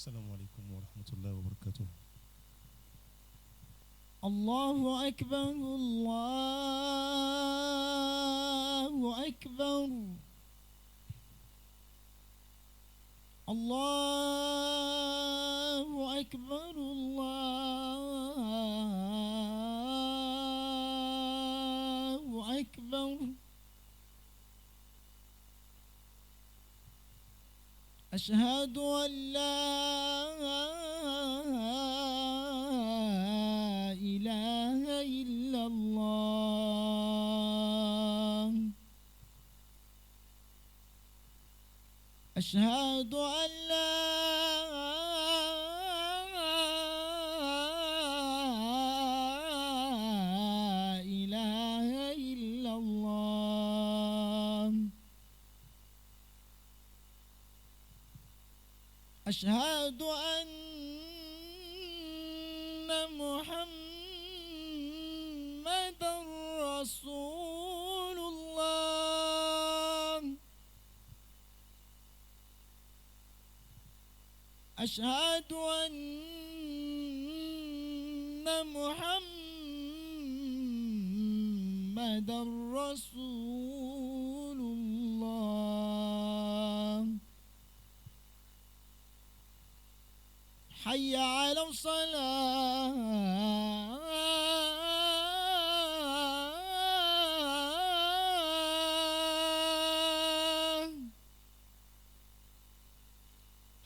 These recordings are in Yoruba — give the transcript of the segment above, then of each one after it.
السلام عليكم ورحمة الله وبركاته. الله أكبر الله أكبر الله أكبر الله أكبر أشهد أن لا إله إلا الله أشهد أن لا إله إلا الله أشهد أن محمدا رسول الله أشهد أن محمدا رسول الله حي على الصلاة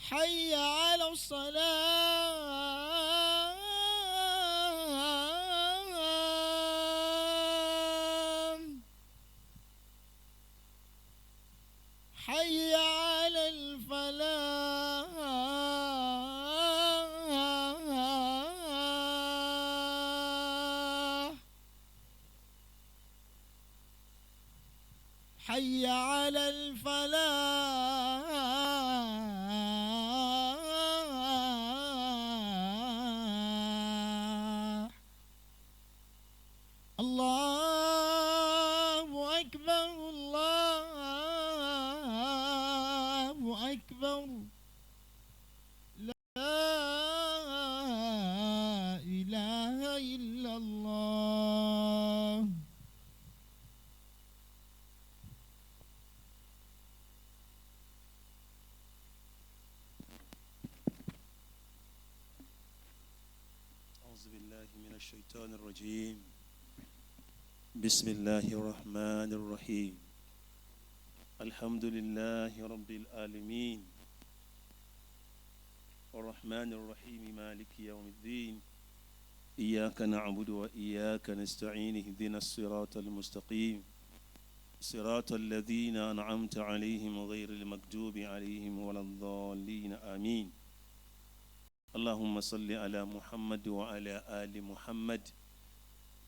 حي على الصلاة حي على الفلاح حي على الفلاح الله أكبر الله أكبر لا إله إلا الله. أعوذ بالله من الشيطان الرجيم. بسم الله الرحمن الرحيم. الحمد لله رب العالمين الرحمن الرحيم مالك يوم الدين إياك نعبد وإياك نستعين اهدنا الصراط المستقيم صراط الذين أنعمت عليهم غير المغضوب عليهم ولا الضالين آمين. اللهم صل على محمد وعلى آل محمد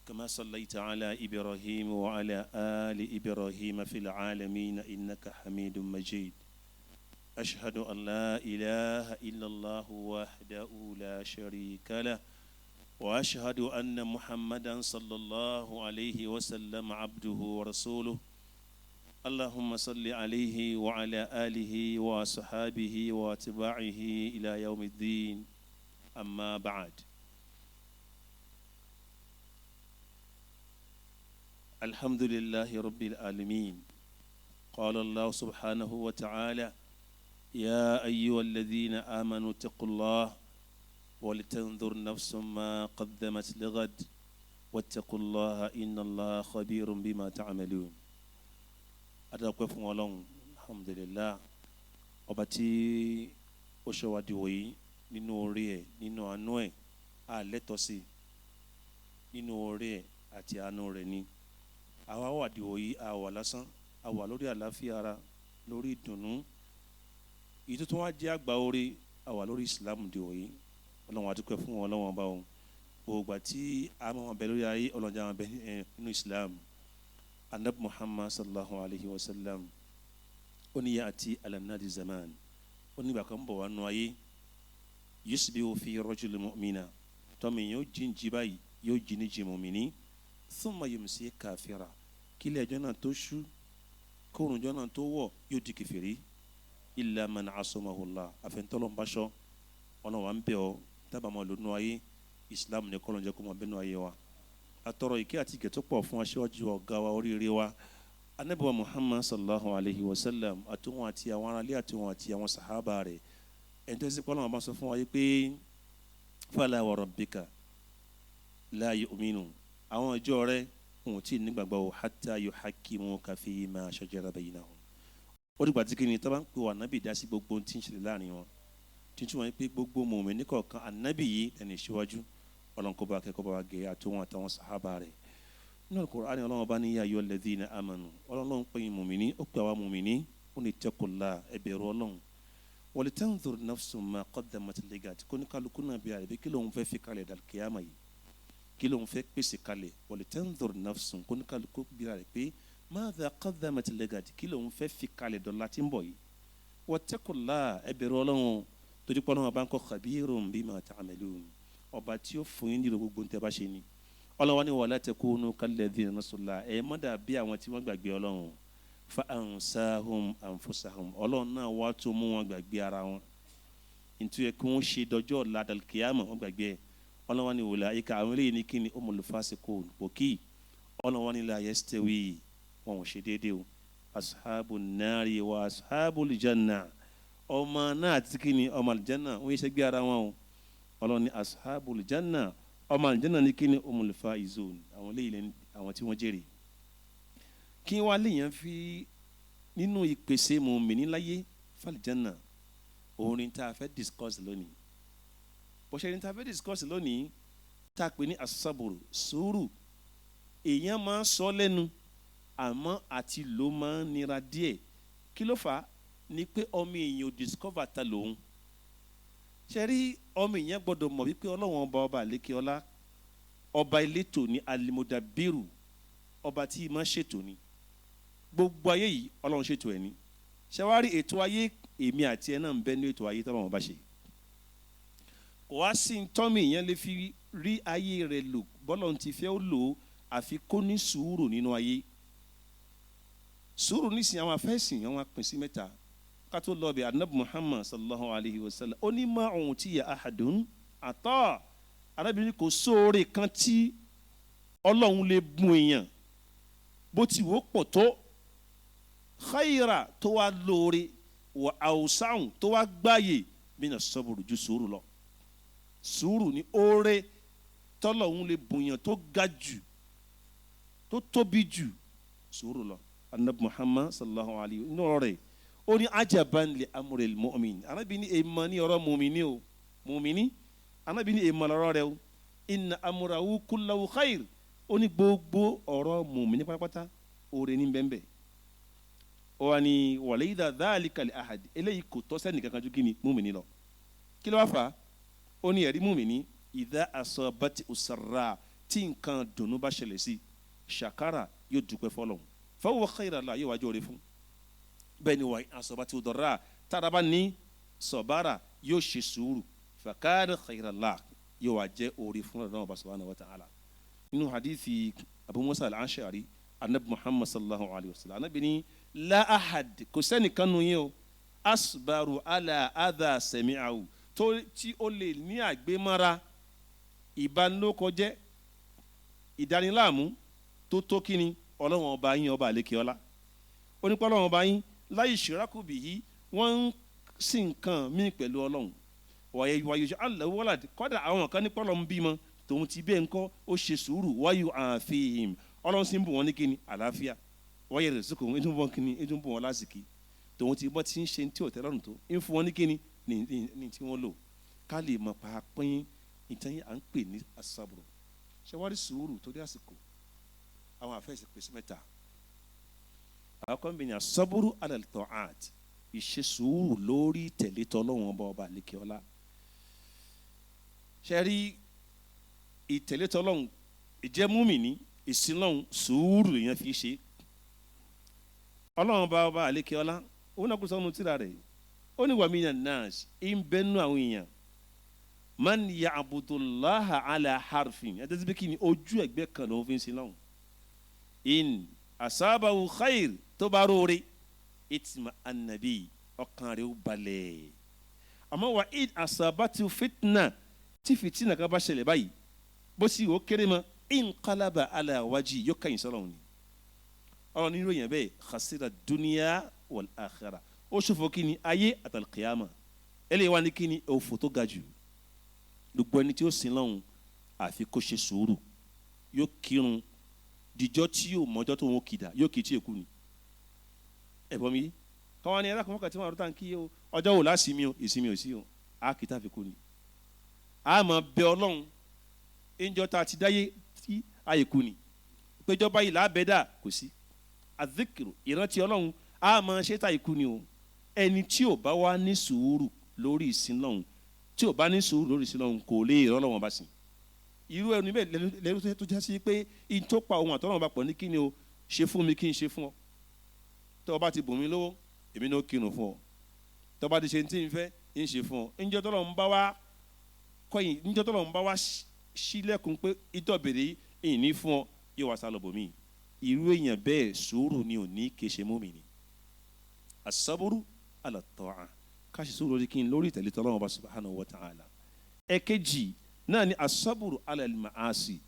كما صليت على إبراهيم وعلى آل إبراهيم في العالمين إنك حميد مجيد. أشهد أن لا إله إلا الله وحده لا شريك له وأشهد أن محمدا صلى الله عليه وسلم عبده ورسوله. اللهم صل عليه وعلى آله وصحابه وأتباعه إلى يوم الدين. أما بعد، الحمد لله رب العالمين. قال الله سبحانه وتعالى: يا أيها الذين آمنوا اتقوا الله ولتنظر نفس ما قدمت لغد واتقوا الله إن الله خبير بما تعملون. Adúpẹ́ fún Ọlọ́run, alhamdulillah, ọba tí ó ṣọ́ wa di wòyí nínú orí ẹ̀, nínú àánú ẹ̀, a lẹ́tọ̀ọ́ sí nínú orí ẹ̀ àti àánú rẹ̀ ni àwa wà di wòyí. A wà lásán, a wà lórí àlàáfíà ara, lórí ìdùnnú èyí tó tún wá jẹ́ àgbà orí, a wà lórí Islam di wòyí. Ọlọ́run, adúpẹ́ fún Ọlọ́run ọba òun. Gbogbo àti a máa bẹ lórí ayé, Ọlọ́run jẹ́ àwọn bẹ nínú Islam. Anabi Muhammad sallallahu alayhi wa sallam ó ní ya'ti ala nadi zaman, ó ní ìgbà kan bọ̀ wá nù ayé, yusbihu fi rajul mu'mina, tọ́mi yóò jíǹjì báyìí, yóò jí ní jí mùmíní, thumma yumsi kafira, kílẹ̀ ẹjọ́ náà tó ṣú, kóòrùn ẹjọ́ náà tó wọ̀, yóò di kèfèrí, illa man asamahu Allah, àfẹnutọ́lọ́ ń bá ṣọ́. Ọlọ́run wa ń bẹ̀ ọ́ dábàá máa lónú ayé Islam ní kọ́lọ́n jẹ́ kó máa bẹ́nu ayé wa. Atọrọ ìkẹ́ àti ìgẹ̀ tó pọ̀ fún aṣíwájú ọ̀gá wa oríire wa Ànábì wa Muhammad sallallahu alayhi wa sallam, àtúnwọ̀n àti àwọn aráalé àtúnwọ̀n àti àwọn sàhábà rẹ̀. Ẹni tó ṣe pé Ọlọ́run bá sọ fún wa yìí pé fala wa rabbika la yu'minu, àwọn ìjọ rẹ̀ wọn ò tí ì nígbàgbọ́ o, hatta yuhakkimuka fima shajara baynahum. Ó dìgbà tí kìíní tó bá ń pè wà nábì dá sí gbogbo ohun tí ń ṣẹlẹ̀ láàrin wọn, tuntun wọn pé gbogbo mùmínì kọ̀ọ̀kan ànábì yìí ẹni ìṣíwájú. Ọlọ́run kó bá kẹ́kọ̀ọ́ bá wa gẹ̀ àtúnwọ̀n àtàwọn sàhábà rẹ̀. Nínú Al-Qur'ani Ọlọ́run bá ní ya ayyuhal ladhina amanu, Ọlọ́run pè yín mùmínì, ó pè àwa mùmínì, ó ní ittaqullah, ẹ bẹ̀rù Ọlọ́run. Walitanzur nafsun ma qaddamat ligad, kó ní kálukú náà bí àrẹ̀bí kí lóun fẹ́ fi kalẹ̀ dàlùkìyàmà yìí, kí lóun fẹ́ pèsè kalẹ̀. Walitanzur nafsun, kó ní kálukú bí àrẹ̀ pé madha qaddamat ligad, kí lóun fẹ́ fi kalẹ̀ dọ̀la tí ń bọ̀ yìí. Wattaqullah, ẹ bẹ̀rù Ọlọ́run, torí pé Ọlọ́run bá ń kọ́ khabirun bima ta'malun, ọba tí ó fún yín nílò gbogbo ń tẹ́ bá ṣe ni. Ọlọ́run ní wala takunu kalladhina nasullah, ẹ má dà bí àwọn tí wọ́n gbàgbé Ọlọ́run, fa ansahum anfusahum, Ọlọ́run náà wá tó mú wọn gbàgbé ara wọn, nítorí ẹ kí wọ́n ṣe dọjọ́ ọ̀la dàlùkìyàmọ̀ wọ́n gbàgbé ẹ. Ọlọ́run ní ulaika, àwọn eléyìí ní kíni humul fasiqun, pòkì. Ọlọ́run ní la yastawi, wọn ò ṣe déédéé o, ashabun nari wa ashabul janna, ọmọ náà àti kíni ọmọ àlùjánnà wọ́n yẹ ṣe gbé ara wọn o. Ọlọ́run ní ashabul janna, ọmọ àlùjánnà ní kíni humul faizun, àwọn eléyìí àwọn tí wọ́n jèrè. Kí wá léèyàn fi nínú ìpèsè mùmíní láyé fàlìjánà, orin tá a fẹ́ discuss lónìí. Bọ́sẹ̀ ní tá a fẹ́ discuss lónìí tá a pè ní asaburu, sùúrù. Èèyàn máa ń sọ lẹ́nu àmọ́ àti ló máa ń nira díẹ̀. Kí ló fà á? Ni pé ọmọ èèyàn ò discover ta lòun. Ṣe rí ọmọ èèyàn gbọ́dọ̀ mọ̀ wípé Ọlọ́run ọba ọba àlékè ọlá, ọba elétò ní alimodabiru, ọba tí ì máa ṣètò ni. Gbogbo ayé yìí Ọlọ́run ṣètò ẹ̀ ní. Ṣé wàá rí ètò ayé èmi àti ẹ náà ń bẹ ní ètò ayé tọ́lọ́run bá ṣe. Kò wá sí tọ́mì èèyàn lè fi rí ayé rẹ̀ lò bọ́lọ́run ti fẹ́ ó lò ó, àfi kó ní sùúrù nínú ayé. Sùúrù nísìnyí àwọn afẹ́sìn àwọn apin sí mẹ́ta. Ká tó lọ bẹ̀ Ànábì Muhammad sallallahu alayhi wa sallam, ó ní ma utiya ahadun àtọ́, arábìnrin kò sóore kan tí Ọlọ́run lè bùn èèyàn bó ti wò pọ̀ tó, khayra tó wá lóore, wà àwùsáhùn tó wá gbáyè, mina saburu, ju sùúrù lọ. Sùúrù ní oore tọ́lọ́hún lè bùnyàn tó ga jù, tó tóbi jù, sùúrù lọ. Ànábì Muhammad sallallahu alayhi wa sallam rẹ̀ ó ní ajaban li amril mu'min, Ànábì ní èèmọ̀ ní ọ̀rọ̀ mùmíní o, mùmíní, Ànábì ní èèmọ̀ lọ́rọ̀ rẹ̀ o, inna amrahu kullahu khair, ó ní gbogbo ọ̀rọ̀ mùmíní pátápátá oore ní bẹ́ẹ̀. Ó wà ní walaysa dhalika li ahad, eléyìí kò tọ́ sẹ́ni kankan ju kí ni mùmíní lọ. Kí ló wá fà á? Ó ní ẹ̀rí mùmíní idha asabati usarra, tí nǹkan dùnú bá ṣẹlẹ̀ sí, ṣàkárà, yóò dúpẹ́ fọlọ́hún, fa huwa khayran lahu, yóò wájú oore fún. Bẹ́ẹ̀ ni wà asabati udarra, tára ní sọ̀bára, yóò ṣe sùúrù, fakana khayran lahu, yóò wá jẹ́ oore fún Ọlọ́run Ọba subhanahu wa ta'ala. Nínú hadithi Abu Musa al-Ash'ari, Anabi Muhammad sallallahu alayhi wa sallam, Anabi ní la ahad, kò sẹ́nìkan nù yín o, asbaru ala adha sami'ahu, tó tí ó lè ní àgbémọ́ra ìbánilókọjẹ́ ìdániláàmú tó tó kíni Ọlọ́run ọba yín ọba àlékè ọlá. Ó ní pé Ọlọ́run ọba yín láyé ṣìrákù bìí, wọ́n ń sìn nǹkan míì pẹ̀lú Ọlọ́run, wàyẹ wàyẹ aláwọlá, kọ́dà àwọn kan ní pọ́lọ́ ń bímọ tòun ti bẹ́ẹ̀ ńkọ́, ó ṣe sùúrù, wáyù àfihàn, Ọlọ́run sì ń bù wọ́n ní kíni àlàáfíà, wáyé rẹ̀ sókò ń tún bọ́ kíni ń tún bù wọ́n lásìkí, tòun ti bọ́ tí ń ṣe tí ò tẹ́ lọ́rùn tó ń fún wọn ní kíni ní tí wọ́n lò. Ká lè mọ̀ pàápín ìtàn yìí à ń pè ní asabro. Ṣé wàá rí sùúrù torí àsìkò àwọn àfẹ́sì pèsè mẹ́ta. Àkọ́kọ́ ń bẹ ní asabru alal ta'at, ìṣe sùúrù lórí tẹ̀lé tọ́lọ́wọ́n ọba ọba àlékè ọlá. Ṣe rí ìtẹ̀lé tọ́lọ́hún, ìjẹ́ múmìnì, ìsinlọ́hún, sùúrù lèèyàn fi ṣe. Ọlọ́run ọba ọba àlékè ọlá òun náà kó sọ́nu tíra rẹ̀, ó ní wa minan nas, ń bẹ́nu àwọn èèyàn, man ya'budullaha ala harfin, ẹ̀ tẹ́sí pé kí ni ojú ẹ̀gbẹ́ kan ló ń fi ń sin lọ́hùn, in asabahu khair, tó bá róore, itma annabi, ọkàn rẹ̀ ó balẹ̀. Àmọ́ wà id asabatu fitna, tí fìtínà kan bá ṣẹlẹ̀ báyìí, bó sì wò kéré mọ́, inqalaba ala wajhi, yóò kẹ́yìn sọ́lọ́run ni. Ọ̀rọ̀ nínú èèyàn bẹ́ẹ̀ khasira dunya wal akhirah, ó ṣòfò kí ni ayé àtàlùkìyàmà. Eléyìí wá ní kí ni òfò tó ga jù. Gbogbo ẹni tí ó sin lọ́hùn àfi kó ṣe sùúrù, yóò kírun dìjọ́ tí yóò mọ́jọ́ tó ń kìdá, yóò kì í tí èkú ni. Ẹ̀fọ́ mi káwọn ni ẹlẹ́kùn mọ́kàtí wọn àrùtà ń kí o, ọjọ́ wò láṣìmí o, ìsinmi ò sí o, á kì í tàfi kú ni. A máa bẹ Ọlọ́run ìjọ tá a ti dáyé tí àyè kú ni, péjọba yìí lábẹ́dà kò sí. Àdìkìrò ìrántí Ọlọ́run a máa ṣe tá ìkú ni o. Ẹni tí ò bá wá ní sùúrù lórí ìsìn lọ́hùn, tí ò bá ní sùúrù lórí ìsìn lọ́hùn, kò lè rọ́ lọ́wọ́n bá sìn. Irú ẹni bẹ́ẹ̀ lẹ́nu tó já sí pé in tó pa ohun àtọ́nà bá pọ̀ ní kíni o, ṣe fún mi kí n ṣe fún ọ. Tó o bá ti bùn mí lówó, èmi náà kírun fún ọ. Tó o bá ti ṣe ní tí n fẹ́, ń ṣe fún ọ. Ńjọ́ tọ́lọ́ ń bá wá kọ́yìn, ńjọ́ tọ́lọ́ ń bá wá ṣílẹ̀kùn pé ìtọ́ bèrè ìní fún ọ, yóò wá sálọ bòmí. Irú èèyàn bẹ́ẹ̀ sùúrù ni ò ní kì í ṣe mùmínì. As-sabru ala ta'a, ká ṣe sùúrù lórí kí n lórí ìtẹ̀lé tọ́lọ́run Ọba subhanahu wa ta'ala. Ẹ̀kejì náà ni as-sabru ala al-ma'asi,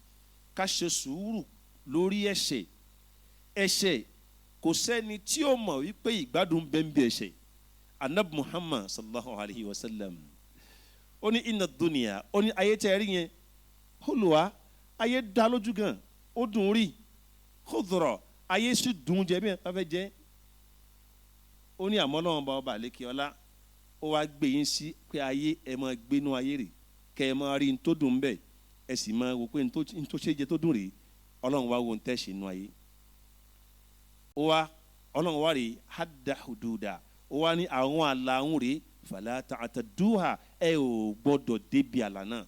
ká ṣe sùúrù lórí ẹ̀ṣẹ̀. Ẹ̀ṣẹ̀ kò sẹ́ni tí ó mọ̀ wípé ìgbádùn bẹ́ẹ̀ ń bí ẹ̀ṣẹ̀. Anabi Muhammad sallallahu alayhi wa sallam ó ní inna dunya, ó ní ayé tẹ́ rí yẹn, olùwà ayé dá lójú gan, ó dùn rí, khudra ayé sì dùn jẹ bí ẹ bá fẹ́ jẹ. Ó ní àmọ́ Ọlọ́run bá ọba àlékè ọlá, ó wá gbé yín sí pé ayé ẹ máa gbénú ayé rè, kẹ ẹ máa rí n tó dùn bẹ́ẹ̀, ẹ sì máa wò pé n tó ṣe jẹ tó dùn rè. Ọlọ́run wá wo n tẹ́ ṣe nú ayé. Ó wá Ọlọ́run wá rè hadda hududa, ó wá ní àwọn àlà ń rè, fala ta'taduha, ẹ ò gbọ́dọ̀ débi àlà náà.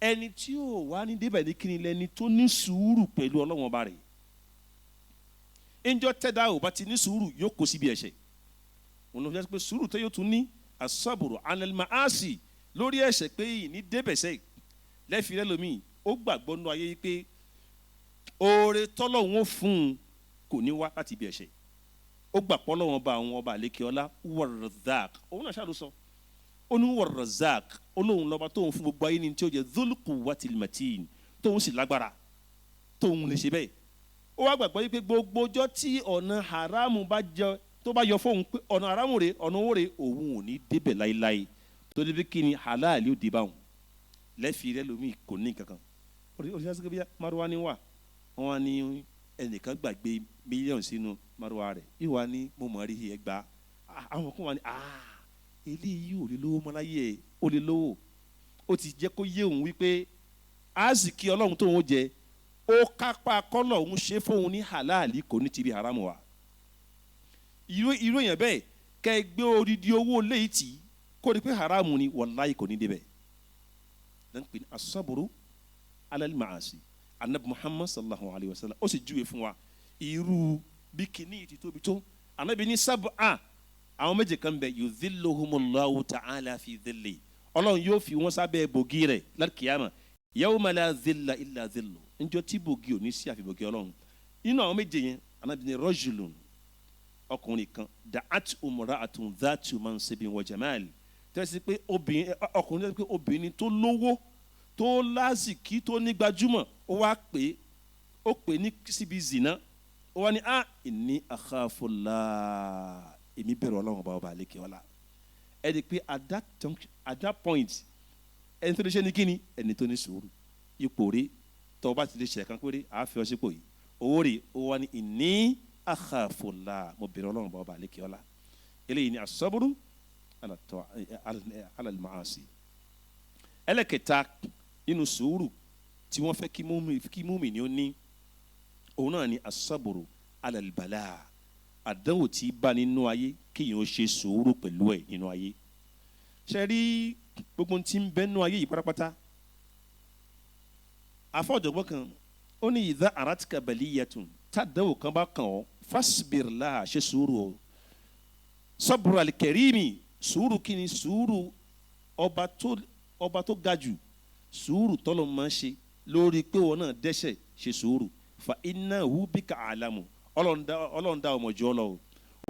Ẹni tí ó wá ní débẹ̀ ní kíni lẹni tó ní sùúrù pẹ̀lú Ọlọ́run ọba rẹ̀. Ńjọ́ tẹ́dá ò bá ti ní sùúrù yóò kó síbi ẹ̀ṣẹ̀. Òun ló fi jẹ́ pé sùúrù tó yóò tún ní asaburu alal maasi lórí ẹ̀ṣẹ̀ pé yìí ní débẹ̀sẹ̀ lẹ́fì rẹ lómi ó gbàgbọ́ nínú ayé pé oore tọ́lọ́hún ó fún un kò ní wá láti ibi ẹ̀ṣẹ̀. Ó gbà pọ́ lọ́wọ́n bá àwọn ọba àlékè ọlá warzak, òun náà ṣàlùsọ ó ní warzak, olóhùn lọ́ba tóun fún gbogbo ayé ní tí ó jẹ́ dhul quwwatil matin, tóun sì lágbára tóun lè ṣe bẹ́ẹ̀. Ó wá gbàgbọ́ yìí pé gbogbo ọjọ́ tí ọ̀nà haramu bá jẹ tó bá yọ fóun pé ọ̀nà haramu rè ọ̀nà owó rè òun ò ní débẹ̀ láéláé, torí bí kí ni halali ó dé báwọn. Lẹ́fì rẹ lómi kò ní kankan. Oríṣiríṣi bí maruwa ni wà, wọ́n ní ẹnìkan gbàgbé mílíọ̀nù sínú maruwa rẹ̀, ìwà ni mo mọ̀ rí ẹ gbà. Àwọn kan wà ní eléyìí ò lè lówó mọ́ láyé ẹ̀, ó lè lówó. Ó ti jẹ́ kó yé òun wípé aziki Ọlọ́run tóun ó jẹ ó kápá kọ́lọ̀ òun ṣe fóun ní halali, kò ní ti bí haramu wa. Irú èèyàn bẹ́ẹ̀ kẹ́ ẹ gbé odidi owó léyìí tì kó di pé haramu ni, wàláyé kò ní débẹ̀. Lẹ́nu pé asaburu alal maasi, anabi Muhammad sallallahu alayhi wa sallam ó sì júwe fún wa irú bí kìíní ti tóbi tó. Anabi ní sábà àwọn méje kan bẹ yudhilluhumullahu ta'ala fi dhilli, Ọlọ́run yóò fi wọ́n sábẹ́ bògì rẹ̀ lálùkìyàmà, yawma la dhilla illa dhillu, njọ́ tí bògì ò ní sí àfi bògì Ọlọ́run. Nínú àwọn méje yẹn anabi ní rajulun, ọkùnrin kan, da'at umra'atun dhatu mansibin wa jamal, tẹ́sí pé obìnrin ọkùnrin tẹ́sí pé obìnrin tó lówó tó lásìkí tó ní gbajúmọ̀, ó wá pè ó pè ní síbi zina, ó wá ní a inni akhafullah, èmi bẹ̀rù Ọlọ́run ọba ọba àlekè ọlá. Ẹ di pé at that point ẹni tó lè ṣe ní kíni, ẹni tó ní sùúrù ipò rí tó bá ti lè ṣe kan péré àáfi ọ sípò yìí, owó rí, ó wá ní inni akhafullah, mo bẹ̀rù Ọlọ́run ọba ọba àlekè ọlá. Eléyìí ni asaburu ala al-maasi. Ẹlẹ́kẹta nínú sùúrù tí wọ́n fẹ́ kí mùmínì ó ní, òun náà ni asaburu ala al-bala, àdánwò tí bá nínú ayé kéèyàn ó ṣe sùúrù pẹ̀lú ẹ̀ nínú ayé. Ṣe rí gbogbo tí ń bẹ nínú ayé yìí pátápátá. Afọ́jọ̀gbọ́n kan ó ní idha aratka baliyatun, tàdánwò kan bá kàn ọ́, fasbir laha, ṣe sùúrù o. Sabru al-karimi, sùúrù kí ni? Sùúrù ọba tó ga jù, sùúrù tọ́lọ̀ máa ń ṣe lórí pé wọn náà dẹ́ṣẹ̀, ṣe sùúrù. Fa innahu bika alamu, Ọlọ́run dá ọmọ jù ọ lọ o.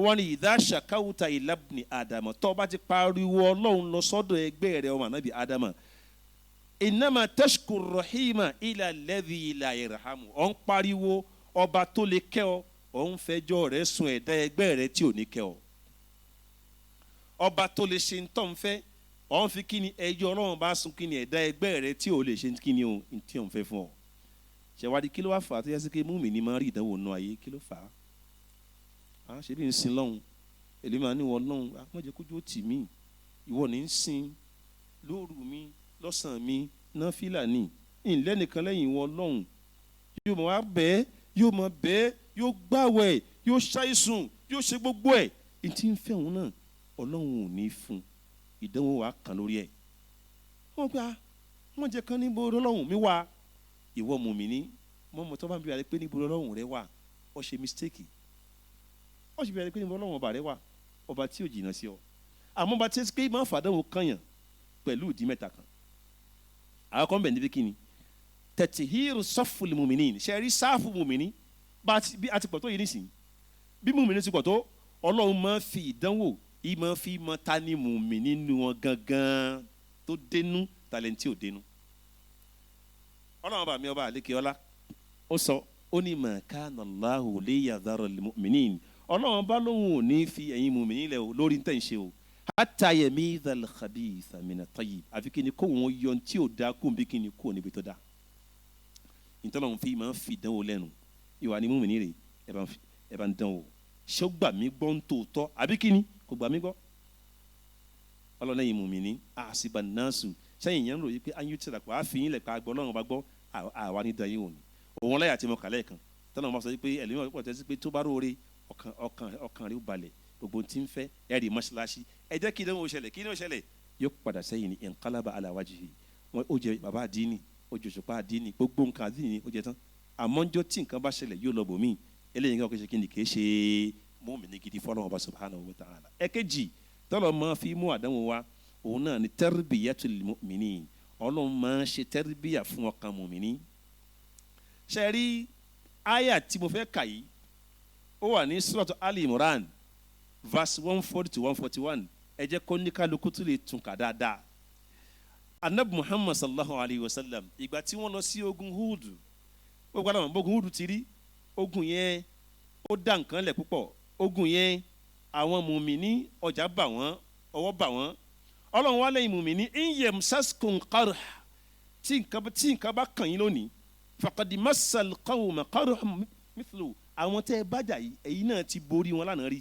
Wọ́n ní idha shakawta ila ibni Ádámà, tó bá ti pariwo Ọlọ́run lọ sọ́dọ̀ ẹgbẹ́ rẹ̀ ọmọ ànábì Ádámà, innama tashku rahima ila alladhi la yarhamu. Ọ̀ ń pariwo ọba tó lè kẹ́ ọ, ọ̀ ń fẹjọ́ rẹ̀ sùn ẹ̀dá ẹgbẹ́ rẹ̀ tí ò ní kẹ́ ọ. Ọba tó lè ṣe ń tọ́ ń fẹ́, ọ̀ ń fi kíni ẹjọ́ Ọlọ́run bá sùn kíni ẹ̀dá ẹgbẹ́ rẹ̀ tí ò lè ṣe kíni o tí ò ń fẹ́ fún ọ. Ṣèwádìí kí ló wá fà á tó yẹ sí pé mùmínì máa ń rí ìdánwò nù ayé? Kí ló fà á? À ṣe bí ń sin lọ́hùn, èlé máa ní wọ́n lọ́hùn, àpọ́njẹ kójú ó tì mí, ìwọ ní ń sin lóru mi lọ́sàn-án mi náfìlà ní ìlẹ́ nìkan lẹ́yìn ìwọ lọ́hùn. Yóò mọ̀ wá bẹ́ẹ̀, yóò mọ̀ bẹ́ẹ̀, yóò gbàwẹ̀, yóò ṣàìsùn, yóò ṣe gbogbo ẹ̀. Ìtì ń fẹ́ òun náà Ọlọ́run ò ní fún, ìdánwò wa kàn lórí ẹ̀. Wọ́n gbà wọ́n jẹ́ kán níbo Ọlọ́run mi wà. Ìwọ mùmínì mọ́mọ́ tó bá ń bí wa pé níbo Ọlọ́run rẹ wà, ó ṣe mistake. Ó ṣe bí wa pé níbo Ọlọ́run ọba rẹ wà, ọba tí ò jìnnà sí ọ. Àmọ́ ọba tí pé máa fàdánwò kànyàn pẹ̀lú ìdí mẹ́ta kan. Àwọn kan bẹ̀ níbi kíni tẹ̀tìhírù sọ́fùlì mùmínì. Ṣe rí sáfù mùmínì bí a ti pọ̀ tó yìí nísìnyí, bí mùmínì ti pọ̀ tó, Ọlọ́run máa ń fi ìdánwò ìmọ̀ fi mọ ta ni mùmínì nínú wọn gangan tó dénú tàlẹ́ntì ò dénú. Ọlọ́run ọba mi ọba àlékè ọlá ó sọ, ó ní ma kana Allahu liyadhara al-mu'minin. Ọlọ́run bá lóun ò ní fi ẹ̀yin mùmínì lẹ̀ o lórí tẹ̀ ń ṣe o, hatta yamiza al-khabitha mina at-tayyib, àfi kí ni kó wọn yọ tí ò da kó bí kí ni kó níbi tó da. Ìtọ́lọ́run fi máa ń fi ìdánwò lẹ́nu. Ìwà ni mùmínì rè, ẹ bá ń dánwò, ṣé ó gbà mí gbọ́ ń tòótọ́ àbí kí ni kò gbà mí gbọ́? Ọlọ́run ẹ̀yin mùmínì àṣìbà náàsù sẹ́yìn yẹn ń ròyìn pé ayé tí ra fi yín lẹ̀ pa gbọ́ Ọlọ́run bá gbọ́ àwa ní dayín òní. Òun láyà tí mo kà lẹ́ẹ̀kan tọ́lá wọn sọ pé ẹlòmíràn pọ̀ tẹ́sí pé tó bá róore ọkàn rẹ̀ ó balẹ̀, gbogbo tí ń fẹ́ ẹ̀ rí mọ́ṣáláṣí, ẹ jẹ́ kí ìdánwò ṣẹlẹ̀, kí ìdánwò ṣẹlẹ̀ yóò padà sẹ́yìn ní inqalaba ala wajhihi. Wọn ó jẹ bàbá àdínì, ó jẹ òṣùpá àdínì, gbogbo nǹkan àdínì ó jẹ tán. Àmọ́ njọ́ tí nǹkan bá ṣẹlẹ̀ yóò lọ bòmíì. Eléyìí nǹkan kò ṣe kí ni kì í ṣe mùmínì gidi fọlọ́run ọba subhanahu wa ta'ala. Ẹ̀kejì tọ́lọ̀ máa fi mú àdánwò wa, òun náà ni tarbiyatul mu'minin. Ọlọ́run máa ń ṣe tẹ́rìbíyà fún ọkàn mùmíní. Ṣe rí àyà tí mo fẹ́ kà yìí, ó wà ní suratu Ali Imran verse 140 to 141. Ẹ jẹ́ kó ní kálukú tún lè tún kà dáadáa. Anabi Muhammad sallallahu alayhi wa sallam, ìgbà tí wọ́n lọ sí ogun Hudu, gbogbo àwọn ogun Hudu ti rí ogun yẹn ó dá nǹkan lẹ̀ púpọ̀. Ogun yẹn àwọn mùmíní ọjà bà wọ́n, ọwọ́ bà wọ́n. Ọlọ́run wá lẹ́yìn mùmíní in yamsaskum qarh, tí nǹkan bá kàn yín lónìí, faqad massal qawma qarhun mithlu. Àwọn tẹ́ ẹ bá jà yìí, ẹ̀yin náà ti borí wọn lánàá rí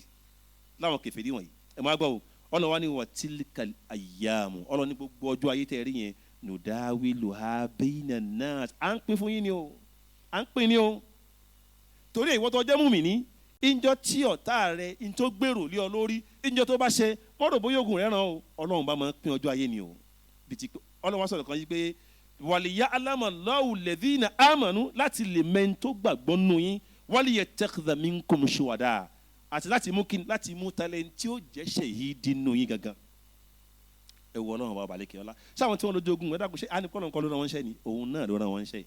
láwọn kèfèrí wọ̀nyí. Ẹ máa gbọ́ o, Ọlọ́run wá ní wa tilkal ayyamu, Ọlọ́run ní gbogbo ọjọ́ ayé tẹ́ ẹ rí yẹn, nudawiluha bayna nas, à ń pín fún yín ni o, à ń pín ni o. Torí ìwọ tó jẹ́ mùmíní, ìjọ tí ọ̀tá rẹ ń tó gbèrò lé ọ lórí, ìjọ tó bá ṣe mọ́rò bóyá ogun rẹ̀ ràn o, Ọlọ́run bá máa ń pín ọjọ́ ayé ni o. Bìtì Ọlọ́run wá sọ̀rọ̀ kan yìí pé wàlíyá alámọ̀lọ́wù lẹ́dínà àmọ̀nù, láti lè mẹ́ni tó gbàgbọ́ nù yín, wàlíyẹ tẹ́kìdà minkum ṣùwàdà, àti láti mú kíni, láti mú talẹ̀ tí ó jẹ́ ṣèhídì nù yín gangan. Ẹ wọ Ọlọ́run bá balẹ̀ kí ọlá sáwọn tí wọ́n lójú ogun ẹ̀dá kò ṣe àníkọ́ lọ́nkọ́ ló rán wọn ṣẹ́ ni, òun náà ló rán wọn ṣẹ́.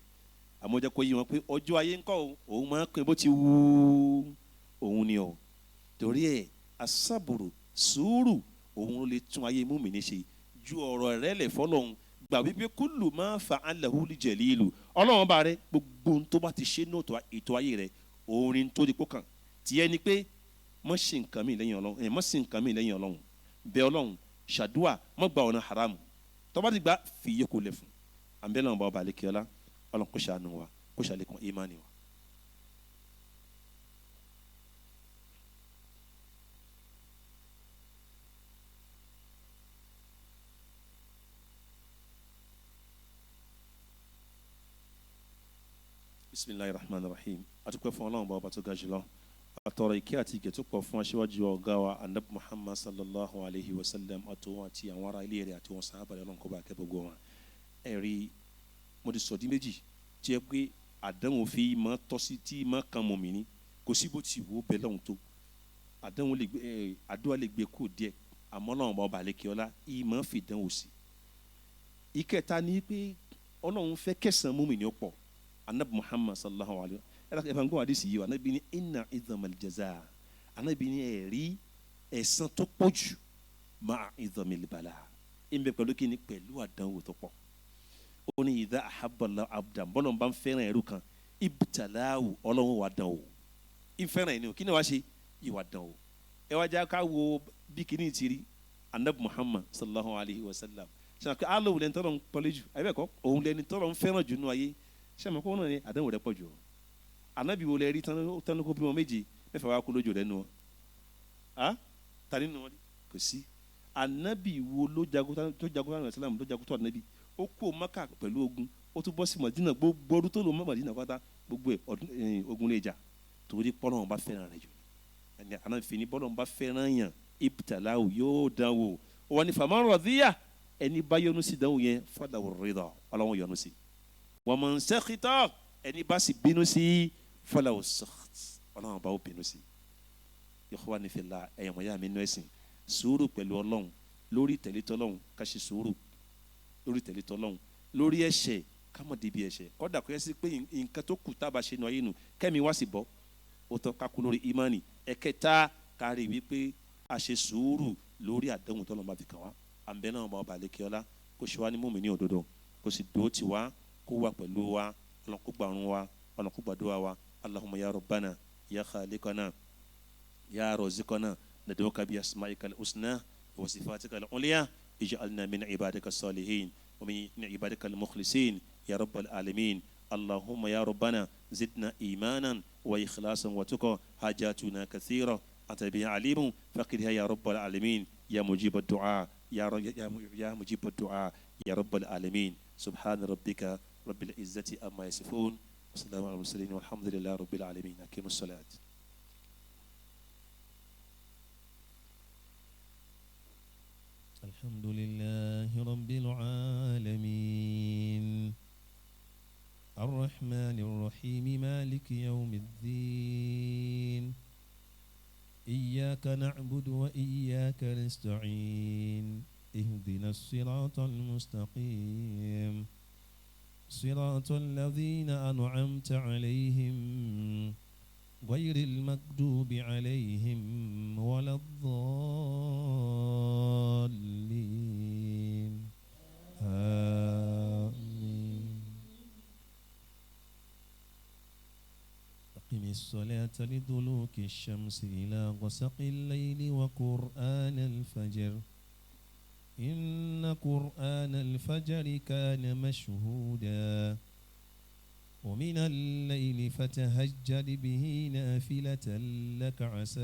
Àmọ́ jẹ́ kó yí wọn pé ọjọ́ ayé ńkọ́ òun máa ń pín bó ti wú òun ni o. Torí ẹ̀ asábòrò sùúrù òun ló lè tún ayé mùmínì ṣe ju ọ̀rọ̀ rẹ̀ lẹ̀ fọlọ́hún. Gbà wípé kúlù máa fa alahu jẹ̀lílù, Ọlọ́run bá rẹ gbogbo ohun tó bá ti ṣe ní ètò ayé rẹ, òun ni tó di kó kàn tiẹ̀ ni pé má ṣe nǹkan mi lẹ́yìn Ọlọ́run, má ṣe nǹkan mi lẹ́yìn Ọlọ́run, bẹ̀ Ọlọ́run, ṣàdúà, má gba ọ̀nà haramu, tó bá ti gbà fi yókù lẹ̀ fún. Àǹbẹ̀ náà bá ọba àlekè ọlá, Ọlọ́run kó ṣàánú wa, kó ṣàlékún ìmánì wa. Bisimilahi rahman rahim. Adúpẹ́ fún Ọlọ́run bá ọba tó ga jùlọ, àtọrọ ìkẹ́ àti ìgẹ̀ tó pọ̀ fún aṣíwájú ọ̀gá wa anabi Muhammad sallallahu alayhi wa sallam, àtòwọn àti àwọn ará ilé rẹ̀ àti wọn sàhábà rẹ̀, Ọlọ́run kó bá kẹ́ gbogbo wọn. Ẹ̀rí mo ti sọ di méjì tí ẹ pé àdánwò fi máa tọ́ sí tí máa kan mùmínì, kò sí bó ti wò ó bẹ́ẹ̀ lọ́hùn tó àdánwò lè gbé ẹ àdúrà lè gbé kú díẹ̀, àmọ́ Ọlọ́run bá ọba àlekè ọlá ìmọ̀ fi dánwò sí. Ìkẹta ni pé Ọlọ́run fẹ́ kẹsàn-án mùmínì ó pọ̀. Anabi Muhammad sallallahu alayhi wa sallam, ẹ bá ń gbọ́ àdìsí yìí wa, anabi ní inna idhamal jaza, Anabi ní ẹ̀rí ẹ̀san tó pọ̀ jù ma'a idhamil bala ń bẹ pẹ̀lú kíni pẹ̀lú àdánwò tó pọ̀. Ó ní idha ahabba Allahu abdan bọ́lọ̀ ń bá ń fẹ́ràn ẹrú kan ibtalahu ọlọ́run wà dán o ìfẹ́ràn ẹni o kí ni wàá ṣe ìwà dán o. Ẹ wá já ká wo bí kíní ti rí anabi Muhammad sallallahu alayhi wa sallam sàkè alo lẹni tọrọ ń pọlẹ jù ayé bẹ́ẹ̀ kọ́ òun lẹni tọrọ ń fẹ́ràn jù nù ayé sàmì kó náà ni àdánwò rẹ pọ̀ jù o. Anabi wo lẹ rí tán kó bímọ méje mẹ́fà wá kú lójú rẹ nù ọ a tani nù wọn kò sí. Anabi wo ló jagun tó jagun tó islam tó jagun tó anabi ó kó Maka pẹ̀lú ogun ó tún bọ́ sí Madina gbogbo ọdún tó lò mọ́ Madina pátá gbogbo ẹ̀ ọdún ogun lè jà torí bọ́lọ́run bá fẹ́ràn rẹ jù ẹni anabi fi ni bọ́lọ́run bá fẹ́ràn yàn ibtalahu yóò dán wò wọn ni faman radiya ẹni bá yọ́nú sí dánwò yẹn falahu rida Ọlọ́run yọ́nú sí wa man sakhita ẹni bá sì bínú sí falahu sakht Ọlọ́run bá ó bínú sí. Ikhwani fillah ẹ̀yọ̀mọ̀ yá mi nú ẹ̀sìn sùúrù pẹ̀lú Ọlọ́run lórí tẹ̀lé tọ́lọ́run ká ṣe sùúrù lórí tẹ̀lé tọ́lọ́run lórí ẹ̀ṣẹ̀ ká má débi ẹ̀ṣẹ̀ kọ́dà kó yẹ sí pé nǹkan tó kù tábà ṣe nu ayé nu kẹ́mi wá sí bọ́ ó tọ́ ká kú lórí imani. Ẹ̀kẹta kárí wípé a ṣe sùúrù lórí àdéhùn tọ́lọ́run bá fi kàn wá. Àǹbẹ̀ náà bá ọba àlékè ọlá kó ṣe wá ní mùmínì òdodo kó sì dúró tì wá kó wà pẹ̀lú wa Ọlọ́run kó gbàrún wa Ọlọ́run kó gbàdúrà wa. Allahumma ya Rabbana ya Khaliqana ya Raziqana nad'uka bi asma'ika al-husna wa sifatika al-ulya ij'alna min ibadika as-salihin wa min ibadika al-mukhlisin ya rabbal alamin. Allahumma ya Rabbana zidna imanan wa ikhlasan wa tuqa hajatuna kathira anta biha alimun faqidha ya rabbal alamin ya mujib ad-du'a ya mujib ad-du'a ya rabbal alamin. Subhana rabbika rabbil izzati amma yasifun wa salamun ala al-mursalin walhamdulillahi rabbil alamin. Aqimus salat. الحمد لله رب العالمين الرحمن الرحيم مالك يوم الدين إياك نعبد وإياك نستعين اهدنا الصراط المستقيم صراط الذين أنعمت عليهم غير المغضوب عليهم ولا الضالين آمين. أقم الصلاة لدلوك الشمس إلى غسق الليل وقرآن الفجر إن قرآن الفجر كان مشهودا. ومن الليل فتهجد به نافلة لك عسى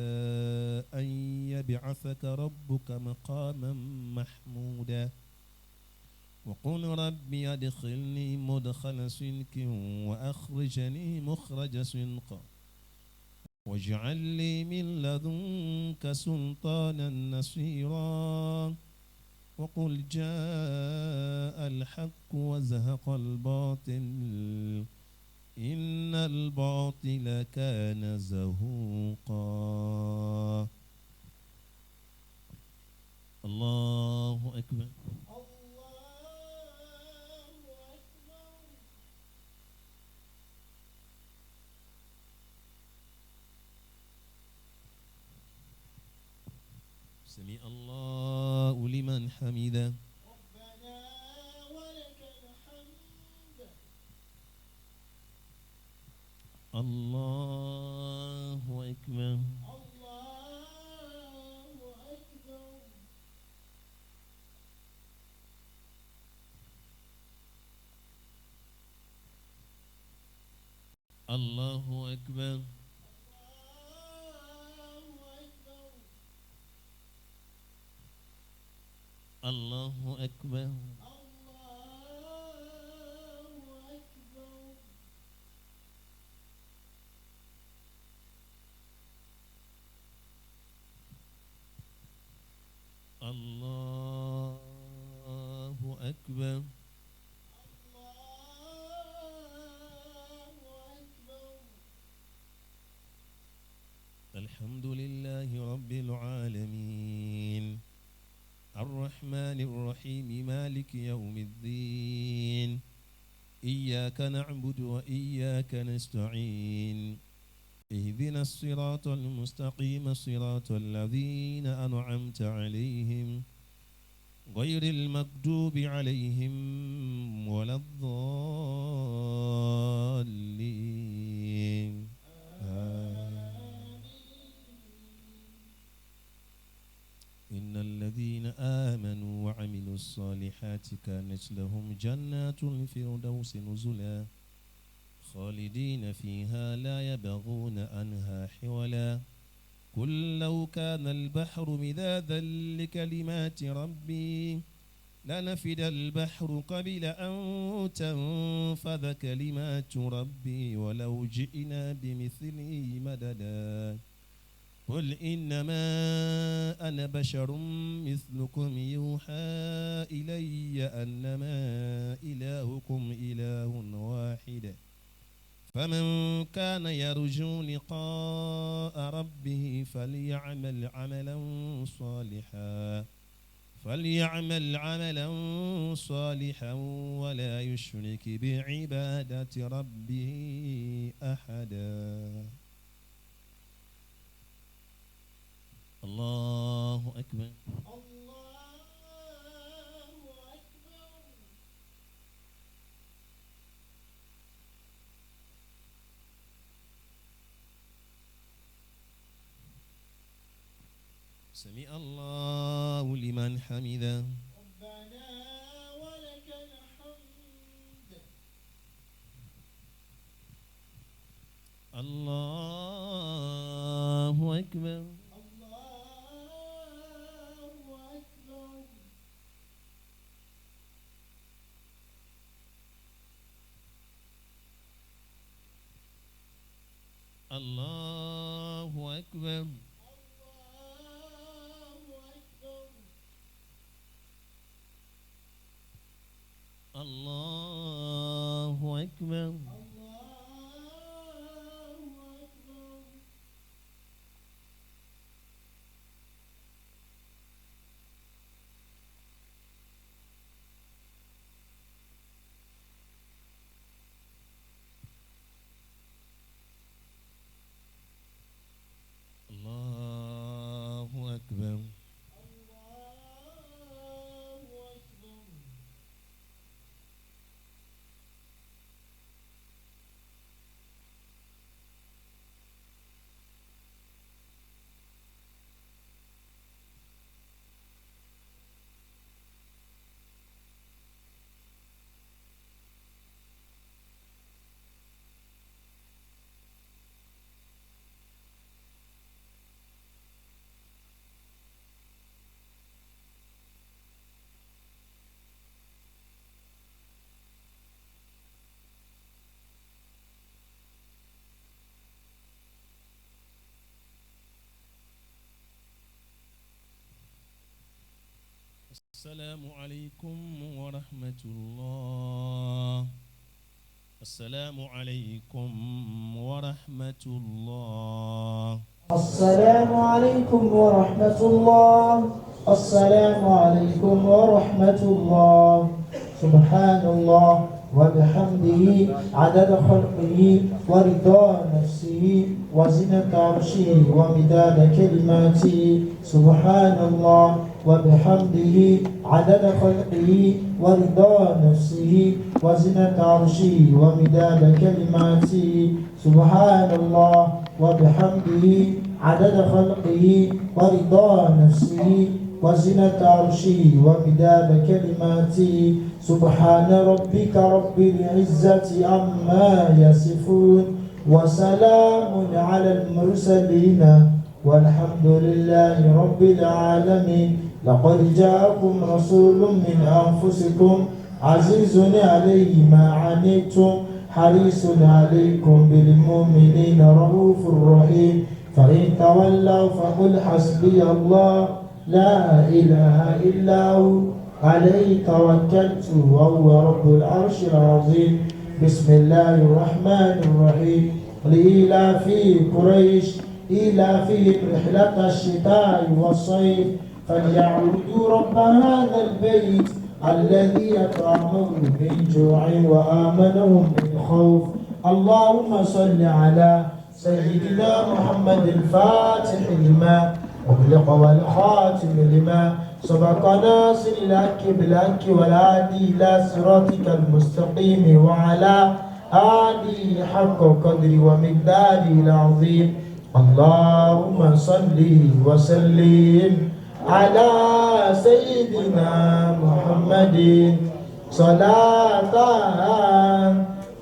أن يبعثك ربك مقاما محمودا. وقل رب أدخلني مدخل صدق وأخرجني مخرج صدق واجعل لي من لدنك سلطانا نصيرا. وقل جاء الحق وزهق الباطل إن الباطل كان زهوقا. الله أكبر. الله أكبر. سمع الله لمن حمده. ربنا ولك الحمد. الله أكبر. الله أكبر. الله أكبر. الله أكبر. الله أكبر. الله أكبر. الله أكبر. الله أكبر. الحمد لله رب العالمين الرحمن الرحيم مالك يوم الدين إياك نعبد وإياك نستعين اهدنا الصراط المستقيم صراط الذين أنعمت عليهم غير المغضوب عليهم ولا الضالين. إن الذين آمنوا وعملوا الصالحات كانت لهم جنات الفردوس نزلا خالدين فيها لا يبغون عنها حولا. قل لو كان البحر مدادا لكلمات ربي لنفد البحر قبل أن تنفذ كلمات ربي ولو جئنا بمثله مددا. قل إنما أنا بشر مثلكم يوحى إلي أنما إلهكم إله واحد فمن كان يرجو لقاء ربه فليعمل عملا صالحا ولا يشرك بعبادة ربه أحدا. الله أكبر. الله أكبر. سمع الله لمن حمده. ربنا ولك الحمد. الله أكبر. الله أكبر. الله أكبر. الله أكبر. الله أكبر. الله أكبر. الله أكبر. الله أكبر. السلام عليكم ورحمة الله. السلام عليكم ورحمة الله. السلام عليكم ورحمة الله. السلام عليكم ورحمة الله. سبحان الله وبحمده عدد خلقه ورضا نفسه وزنة عرشه ومداد كلماته. سبحان الله وبحمده عدد خلقه ورضا نفسه وزنة عرشه ومداد كلماته. سبحان الله وبحمده عدد خلقه ورضا نفسه وزنة عرشه ومداد كلماته. سبحان ربك رب العزة عما يصفون وسلام على المرسلين والحمد لله رب العالمين. لقد جاءكم رسول من أنفسكم عزيز عليه ما عنتم حريص عليكم بالمؤمنين رؤوف رحيم. فإن تولوا فقل حسبي الله لا إله إلا هو عليه توكلت وهو رب العرش العظيم. بسم الله الرحمن الرحيم. لإيلاف قريش إيلافهم رحلة الشتاء والصيف فليعبدوا رب هذا البيت الذي أطعمهم من جوع وآمنهم من خوف. اللهم صل على سيدنا محمد الفاتح لما أغلق والخاتم لما سبق ناصر الحق بالحق والهادي إلى صراطك المستقيم وعلى آله حق قدر ومقداره العظيم. اللهم صل وسلم على سيدنا محمد صلاة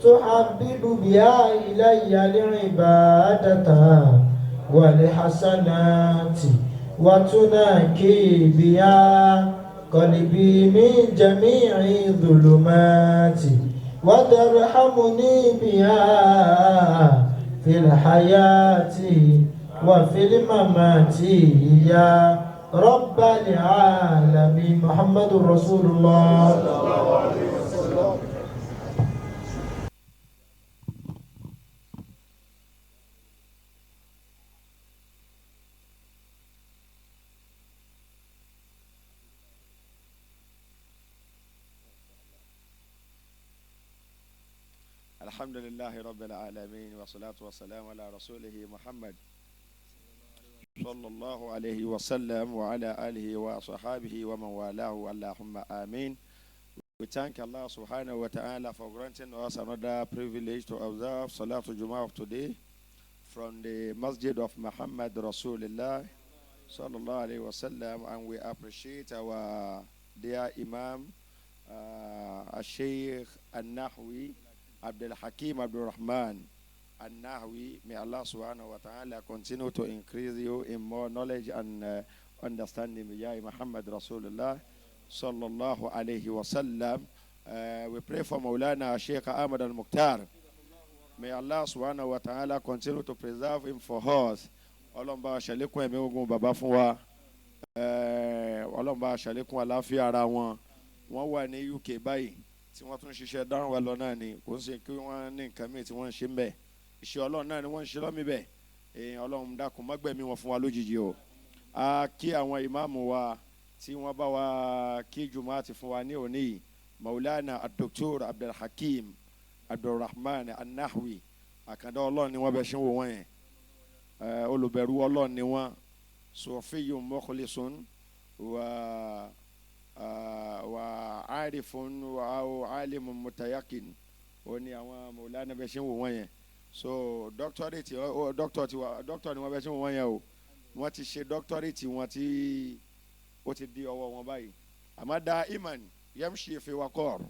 تحبب بها إلي العبادة والحسنات وتنكي بها قلبي من جميع الظلمات وترحمني بها في الحياة وفي الممات يا رب العالمين. محمد رسول الله. الحمد لله رب العالمين والصلاة والسلام على رسوله محمد صلى الله عليه وسلم وعلى آله وصحابه ومن والاه اللهم آمين. We thank Allah subhanahu wa ta'ala for granting us another privilege to observe Salatul Jummah of today from the Masjid of Muhammad Rasulullah sallallahu alayhi wa sallam, and we appreciate our dear Imam Sheikh An-Nahwi Abdul Hakim Abdul Rahman An-Nahwi. May Allah subhanahu wa ta'ala continue to increase you in more knowledge and understanding. Ya Muhammad Rasulullah sallallahu alayhi wa sallam. We pray for Maulana Sheikh Ahmad Al-Mukhtar. May Allah subhanahu wa ta'ala continue to preserve him for us. Ọlọ́run bá ṣàlékún ẹ̀mí ogun bàbá fún wa. Ọlọ́run bá ṣàlékún àlàáfíà ara wọn. Wọ́n wà ní UK báyìí tí wọ́n tún ṣiṣẹ́ dáhùn wa lọ náà ni, kò ń ṣe kí wọ́n ní nǹkan míì tí wọ́n ń ṣe ń bẹ̀. Iṣẹ́ Ọlọ́run náà ni wọ́n ń ṣe lọ́mí bẹ̀. Ọlọ́run dákun má gbẹ̀mí wọn fún wa lójijì o. A kí àwọn ìmáàmù wa tí wọ́n bá wa kí jùmọ̀ àti fún wa ní òní yìí, Maulana Dr. Abdul Hakim Abdulrahman An-Nahwi. Àkàndá Ọlọ́run ni wọ́n bẹ ṣe ń wò wọ́n yẹn. Olùbẹ̀rù Ọlọ́run ni wọ́n. Sufiyun mukhlisun wa wa arifun wa alimun mutayakin. Ó ní àwọn Maulana bẹ ṣe ń wò wọ́n yẹn. So doctorate, doctor tiwa, doctor ni wọ́n bẹ ṣe ń wò wọ́n yẹn o. Wọ́n ti ṣe doctorate wọn tí ó ti di ọwọ́ wọn báyìí. Àmọ́ da iman yamshi fi waqar.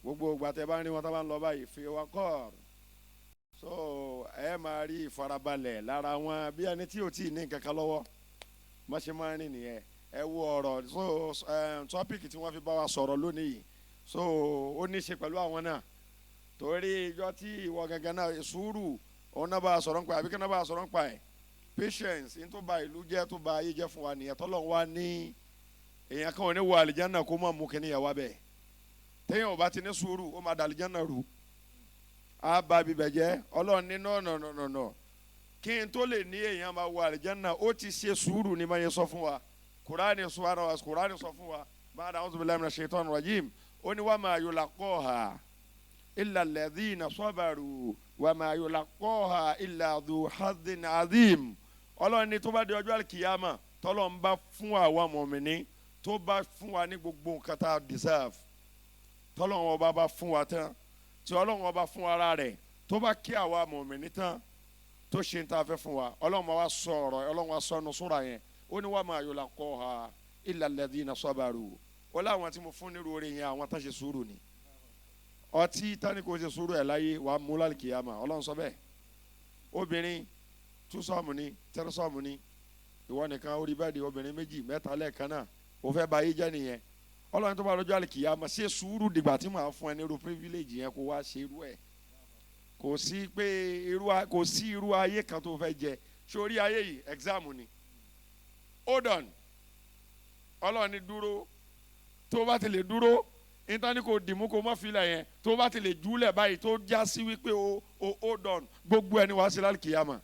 Gbogbo ìgbà tẹ́ bá ń rí wọn tó bá ń lọ báyìí fi waqar. So ẹ máa rí ìfarabalẹ̀ lára wọn bí ẹni tí ò tí ì ní nǹkan kan lọ́wọ́. Má ṣe máa rìn nìyẹn. Ẹ wo ọ̀rọ̀ so topic tí wọ́n fi bá wa sọ̀rọ̀ lónìí yìí. So ó ní í ṣe pẹ̀lú àwọn náà. Torí ìjọ tí ìwọ gangan náà sùúrù òun náà bá a sọ̀rọ̀ nípa ẹ̀ àbí kí náà bá a sọ̀rọ̀ nípa ẹ̀. Patience ní tó ba ìlú jẹ́ tó ba ayé jẹ́ fún wa nìyẹn. Tọ́lọ́run wá ní èèyàn kan ò ní wọ àlìjánnà kó má mú kíní yẹn wá bẹ́ẹ̀. Téèyàn ò bá ti ní sùúrù ó máa da àlìjánnà rú. Á ba bíbẹ̀ jẹ́. Ọlọ́run ní no no no no no. Kí n tó lè ní èèyàn máa wọ àlìjánnà ó ti ṣe sùúrù ní máa yẹ sọ fún wa. Kùránì Kùránì sọ fún wa. Ba'da a'udhu billahi minash shaitani rajim. Ó ní wa ma yulaqaha illa alladhina sabaru wa ma yulaqaha illa dhu hadhin azim. Ọlọ́run ní tó bá di ọjọ́ àlìkìyàmà tọ́lọ́run bá fún àwa mọ̀mìnì tó bá fún wa ní gbogbo nǹkan tá a deserve, tọ́lọ́run ọba bá fún wa tán, tí Ọlọ́run ọba fún ara rẹ̀ tó bá kí àwa mọ̀mìnì tán tó ṣe ń tá a fẹ́ fún wa, Ọlọ́run wa sọ ọ̀rọ̀, Ọlọ́run wa sọ ọ́nù súra yẹn. Ó ní wa ma yulaqaha illa alladhina sabaru. Ó láwọn tí mo fún nírú oore yẹn àwọn tán ṣe sùúrù ni. Ọtí tani kò ṣe sùúrù ẹ̀ láyé wàá mú lálìkìyàmà. Ọlọ́run sọ bẹ́ẹ̀. Obìnrin túsọ̀mù ni tẹ́rẹ́sọ̀mù ni, ìwọ nìkan orí bẹ́ẹ̀dì obìnrin méjì mẹ́ta lẹ́ẹ̀kan náà, o fẹ́ ba ayé jẹ́ nìyẹn. Ọlọ́run tó bá lọ́jọ́ àlìkìyàmà ṣe sùúrù dìgbà tí màá fún ẹ ní irú privilege yẹn kó wá ṣe irú ẹ̀. Kò sí pé irú kò sí irú ayé kan tó fẹ́ jẹ. Sórí ayé yìí exam ni. Hold on. Ọlọ́run ní dúró. Tó bá ti lè dúró, nítorí kò dìmú kò má filẹ̀ yẹn, tó bá ti lè júlẹ̀ báyìí tó já sí wípé o hold on, gbogbo ẹni wàá ṣe lálìkìyàmà.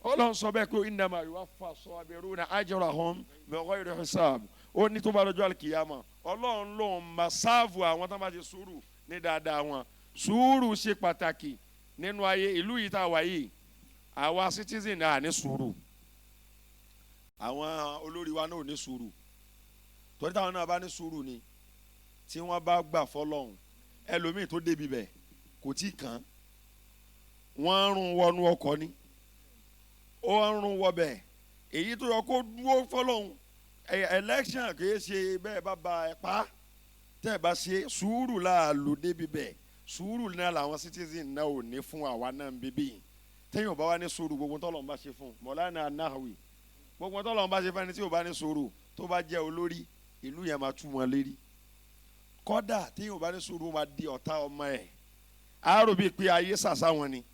Ọlọ́run sọ bẹ́ẹ̀ pé innama yuwaffa sabiruna ajrahum bighayri hisab. Ó ní tó bá lọ́jọ́ àlìkìyàmà, Ọlọ́run lòun máa sáàfù àwọn tó bá ti sùúrù ní dáadáa wọn. Sùúrù ṣe pàtàkì nínú ayé ìlú yìí tá a wà yìí. Àwa citizen náà ní sùúrù, àwọn olórí wa náà ò ní sùúrù, torí táwọn náà bá ní sùúrù ni tí wọ́n bá gbà fọlọ́hún. Ẹlòmíì tó débi bẹ̀ kò tí kàn án, wọ́n ń rún wọnú ọkọ̀ ni, ó ń rún wọbẹ̀. Èyí tó yọ kó dúró fọlọ́hún, election kì í ṣe bẹ́ẹ̀ bá ba ẹ pa tẹ́ ẹ bá ṣe sùúrù láàlú débi bẹ̀. Sùúrù náà làwọn citizen náà ò ní fún àwa náà bíbí. Téèyàn bá wá ní sùúrù, gbogbo tọ́lọ̀ ń bá ṣe fún Mọ̀lánà Anáhùí, gbogbo tọ́lọ̀ ń bá ṣe fún ẹni tí ò bá ní sùúrù, tó bá jẹ́ olórí ìlú yẹn, máa tú wọn lérí. Kọ́dà téèyàn bá ní sùúrù, máa di ọ̀tá ọmọ ẹ̀, àárò bíi pé ayé sàṣà wọn ni.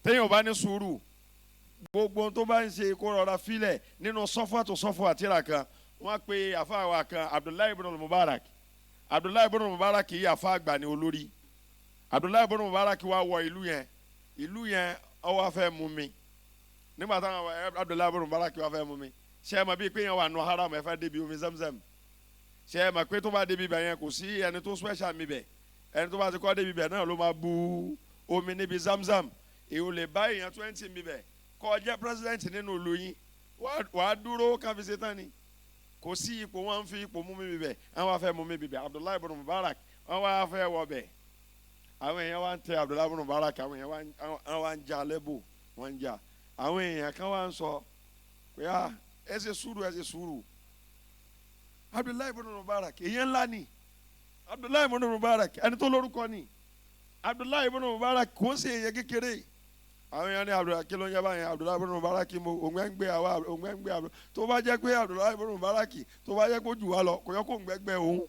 Téèyàn bá ní sùúrù, gbogbo tó bá ń ṣe, kó rọra filẹ̀. Nínú sọ́fọ́ tó sọ́fọ́ àtìrà kan, wọ́n pe àfáàwà kan, Abdullahi ibn Mubarak. Abdullahi ibn Mubarak yìí, àfa àgbà ní olórí. Abdullahi ibn Mubarak wá wọ ìlú yẹn. Ìlú yẹn, ó wá fẹ́ mú mi. Nígbà táwọn Abdullahi ibn Mubarak wá fẹ́ mú mi, ṣé ẹ mọ̀ bíi pé yẹn wà nù haram, ẹ fẹ́ débi omi Zamzam? Ṣé ẹ mọ̀ pé tó bá débi bẹ̀ yẹn, kò sí ẹni tó special mi bẹ̀? Ẹni tó bá ti kọ́ débi bẹ̀ náà ló máa bu omi níbi Zamzam. Èyí ò lè bá èèyàn 20 mi bẹ̀ kó jẹ́ president nínú ìlú yín. Wàá dúró káfí ṣe tán ni. Kò sí ipò, wọn ń fi ipò mú mi bẹ̀. Àwọn wá fẹ́ mú mi bẹ̀. Abdullahi ibn Mubarak, wọn wá fẹ́ wọ bẹ̀. Àwọn èèyàn wá ń tẹ Abdullahi ibn Mubarak, àwọn èèyàn wá ń ja lẹ́bù, wọ́n ń ja. Àwọn èèyàn kan wá ń sọ pé, ah, ẹ ṣe sùúrù, ẹ ṣe sùúrù. Abdullahi ibn Mubarak, èèyàn ńlá ni Abdullahi ibn Mubarak, ẹni tó lórúkọ ni Abdullahi ibn Mubarak, kò ń ṣe èèyàn kékeré. Àwọn èèyàn ní, Abdullahi kí ló ń yẹ báyẹn? Abdullahi ibn Mubarak mo òǹgbẹ́ngbẹ́ àwa òǹgbẹ́ngbẹ́ Abdullahi. Tó bá jẹ́ pé Abdullahi ibn Mubarak, tó bá jẹ́ kó jù wá lọ, kò yẹ kó òǹgbẹ́ngbẹ́ òun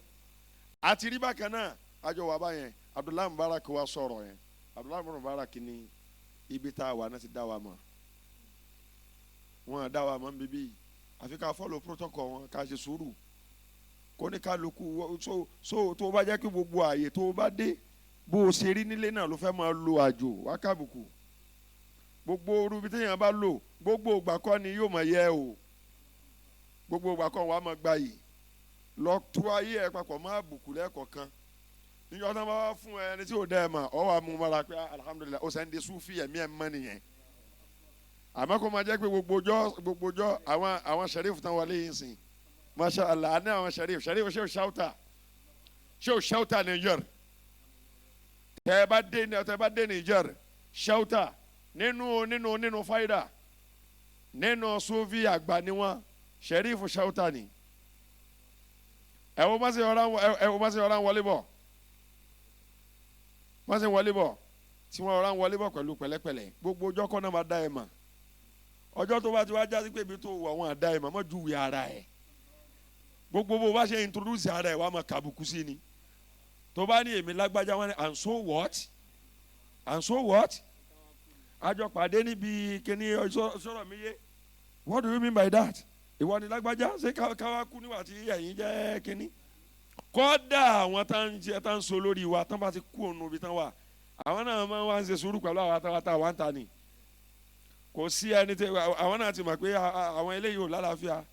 àti rí bákan náà. Àjọ wà báyẹn. Abdullahi Mubarak wa sọ̀rọ̀ yẹn. Abdullahi ibn Mubarak ní ibi tá a wà náà ti dá wa mọ̀. Wọn dá wa mọ̀ níbí yìí, àfi ká follow protocol wọn, ká ṣe sùúrù kó ní kálukú. So tó bá jẹ́ kí gbogbo ààyè tó bá dé, bó o ṣe rí nílé náà ló fẹ́ máa lo àjò wákàbùkù. Gbogbo orú bí téèyàn bá lò, gbogbo ìgbà kọ́ ni yóò máa yẹ o. Gbogbo ìgbà kọ́ wàá máa gba yìí lọ tú ayé ẹ papọ̀ máa bùkù lẹ́ẹ̀kọ̀kan. Níjọ́ tó bá wá fún ẹ, ẹni tí ò dẹ́ ẹ mọ̀, ọ wà mú mọ́ra pé alhamdulillahi, ó sẹ́ni di sufi, ẹ̀mí ẹ̀ mọ́ nìyẹn. Àmọ́ kó máa jẹ́ pé gbogbo ọjọ́, gbogbo ọjọ́, àwọn sẹ̀rífù tán wọlé yìí sìn, masha Allah, àní àwọn sẹ̀rífù, sẹ̀rífù ṣé o ṣáwùtà, ṣé o ṣáwùtà Niger. Tẹ́ ẹ bá dé Niger, ṣáwùtà nínú fáyidà nínú sufi àgbà ni wọn, sẹ̀rífù ṣáwùtà ni. Ẹ wo má ṣe ọ̀rá wọlé bọ̀, má ṣe wọlé bọ̀ tí wọ́n ọ̀rá wọlé bọ̀ pẹ̀lú pẹ̀lẹ́pẹ̀lẹ́. Gbogbo ọjọ́ kọ́ náà máa dá ẹ mà. Ọjọ́ tó bá ti wá jásí pé ibi tó wà, wọ́n á dá ẹ mà, mọ́ ju ara ẹ̀. Gbogbo bó bá ṣe introduce ara ẹ̀, wàá máa kàbùkù sí ni. Tó bá ní èmi lágbájá, wọn ni, "And so what? And so what?" Àjọ pàdé níbi kíní sọ̀rọ̀ mi yé. What do you mean by that? Ìwọ ni lágbájá, ṣé káwá kú nígbà tí ẹ̀yin jẹ́ kíní? Kọ́dà àwọn tá ń jẹ, tá ń so lórí wa, tán bá ti kú òun ibi tán wà, àwọn náà máa ń wá ń ṣe sùúrù pẹ̀lú àwọn àtàwọn àtàwọn ń ta ni. Kò sí ẹni tí àwọn náà ti mọ̀ pé àwọn eléyìí ò lálàáfíà.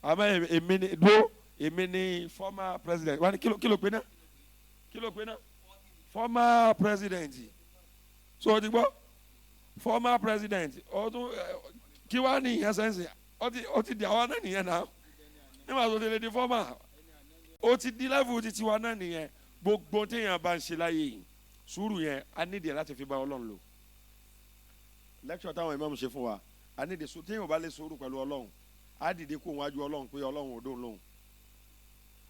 Àmọ́ èmi ni dúró, èmi ni former president. Wọ́n ní kí ló pé náà? Kí ló pé náà? Former president. So o ti gbọ́ former president ọdún kí wàá ní ìyẹn sẹ́nsìn? Ó ti di àwa náà nìyẹn náà. Nígbà tó ti lè di former, ó ti di level ti tiwa náà nìyẹn. Gbogbo téèyàn bá ń ṣe láyé yìí, sùúrù yẹn, a nídìí láti fi bá Ọlọ́run lò. Lecture táwọn imam ṣe fún wa, a nídìí sùúrù. Téèyàn bá lè sùúrù pẹ̀lú Ọlọ́run, á dìde kó wájú Ọlọ́run pé Ọlọ́run ò dóun lóhùn.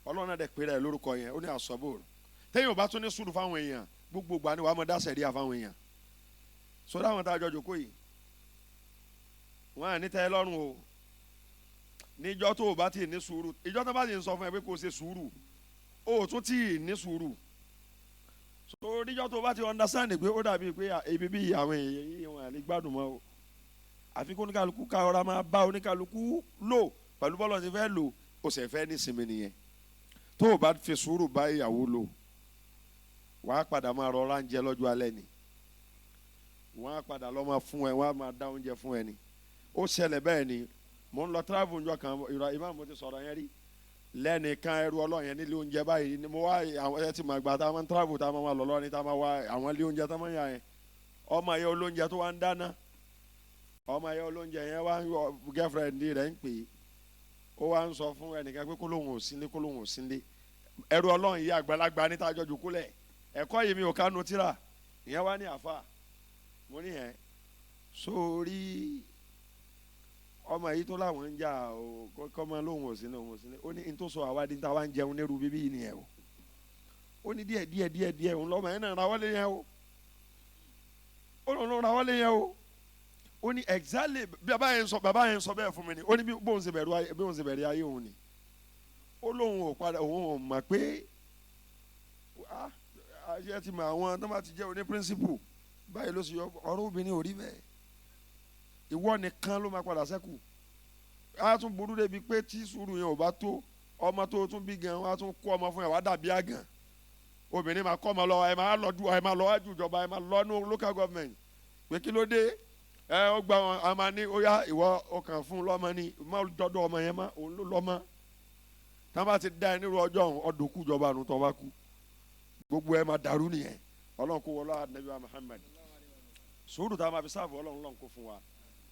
Ọlọ́run náà dẹ̀ pé rẹ̀ lórúkọ yẹn, ó ní àsọ̀bò. Téèyàn bá tún ní sùúrù fáwọn èèyàn, gbogbo ìgbà ni wàá mọ dá sẹ̀ríà fáwọn èèyàn. Sọdọ́ àwọn tá a jọ jòkó yìí, wọ́n à ní tẹ́ ẹ lọ́rùn o. Níjọ́ tó o bá ti ní sùúrù, ìjọ́ tó bá ti ń sọ fún ẹ pé kó o ṣe sùúrù, o ò tún tí ì ní sùúrù. So níjọ́ tó o bá ti understand pé ó dàbí pé ibi bí àwọn èèyàn yìí, wọn à lè gbádùn mọ́ o, àfi kó oníkàlùkù ká ọ̀rá máa bá oníkàlùkù lò pẹ̀lú bọ́lọ̀ ti fẹ́ lò, o sì fẹ́ ní sinmi nìyẹn. Tó o bá fi sùúrù bá ìyàwó lò, wàá padà máa rọra ń jẹ lọ́jọ́ alẹ́ ni. Wọ́n á padà lọ́ máa fún ẹ, wọ́n á máa dá oúnjẹ fún ẹ ni. Ó ṣẹlẹ̀ bẹ́ẹ̀ ni. Mò ń lọ travel njọ́ kan, ìrọ̀ ìmáàmù ti sọ̀rọ̀ yẹn rí lẹ́nìkan, ẹrú Ọlọ́run yẹn nílé oúnjẹ báyìí ni mo wá. Àwọn ẹ ti mọ̀ ìgbà tá a máa ń travel, tá a máa lọ lọ́rin, tá a máa wá àwọn ilé oúnjẹ tá a máa ń yà yẹn. Ọmọ yẹn olóúnjẹ tó wá ń dáná. Ọmọ yẹn olóúnjẹ yẹn wá ń yọ girlfriend rẹ̀ ń pè é, ó wá ń sọ fún ẹnìkan pé kó lóun ò sínlé, kó lóun ò sínlé. Ẹrú Ọlọ́run yìí àgbàlagbà níta jọjú kúlẹ̀ ẹ̀kọ́ yìí mi ò kánú tíra. Ìyẹn wá ní àfa mo ní yẹn sórí ọmọ yìí tó láwọn ń jà ó kọ́ mọ́ lóun ò sínlé, òun ò sínlé. Ó ní n tó sọ àwádìí níta wá ń jẹun nírú bíbí yìí nìyẹn o. Ó ní díẹ̀ díẹ̀ díẹ̀ díẹ̀ òun lọ́mọ yẹn náà ra wọlé yẹn o. Ó lóun ra wọlé yẹn o. Ó ní exactly bí bàbá yẹn sọ, bàbá yẹn sọ bẹ́ẹ̀ fún mi ni. Ó ní bí bóun ṣe bẹ̀rù ayé, bóun ṣe bẹ̀rẹ̀ ayé òun ni. Ó lóun ò padà, òun ò mọ̀ pé ayé ti mọ àwọn tó bá ti jẹ́ oní principle báyìí ló sì yọ ọ̀rọ̀ obìnrin ò rí bẹ́ẹ̀. Ìwọ nìkan ló máa padà sẹ́kù. Á tún burú débi pé tí sùúrù yẹn ò bá tó, ọmọ tó tún bí gan, á tún kó ọmọ fún ẹ, wá dàbí àgàn. Obìnrin máa kọ́ ọmọ lọ, ẹ máa lọ, ẹ máa lọ wájú ìjọba, ẹ máa lọ ní local government pé kí ló dé. Ẹ ó gba wọn, a máa ní ó yá ìwọ ọkàn fún lọ́mọ ni má dọ́dọ̀ ọmọ yẹn má òun ló lọ́mọ. Tá a bá ti dá ẹ nírú ọjọ́ ọ̀hún, ọdún kú ìjọba àrùn tó bá kú, gbogbo ẹ máa dàrú nìyẹn. Ọlọ́run kó wọlé Ànábì wa Muhammad. Sùúrù tá a máa fi sáàfù Ọlọ́run lọ́n kó fún wa,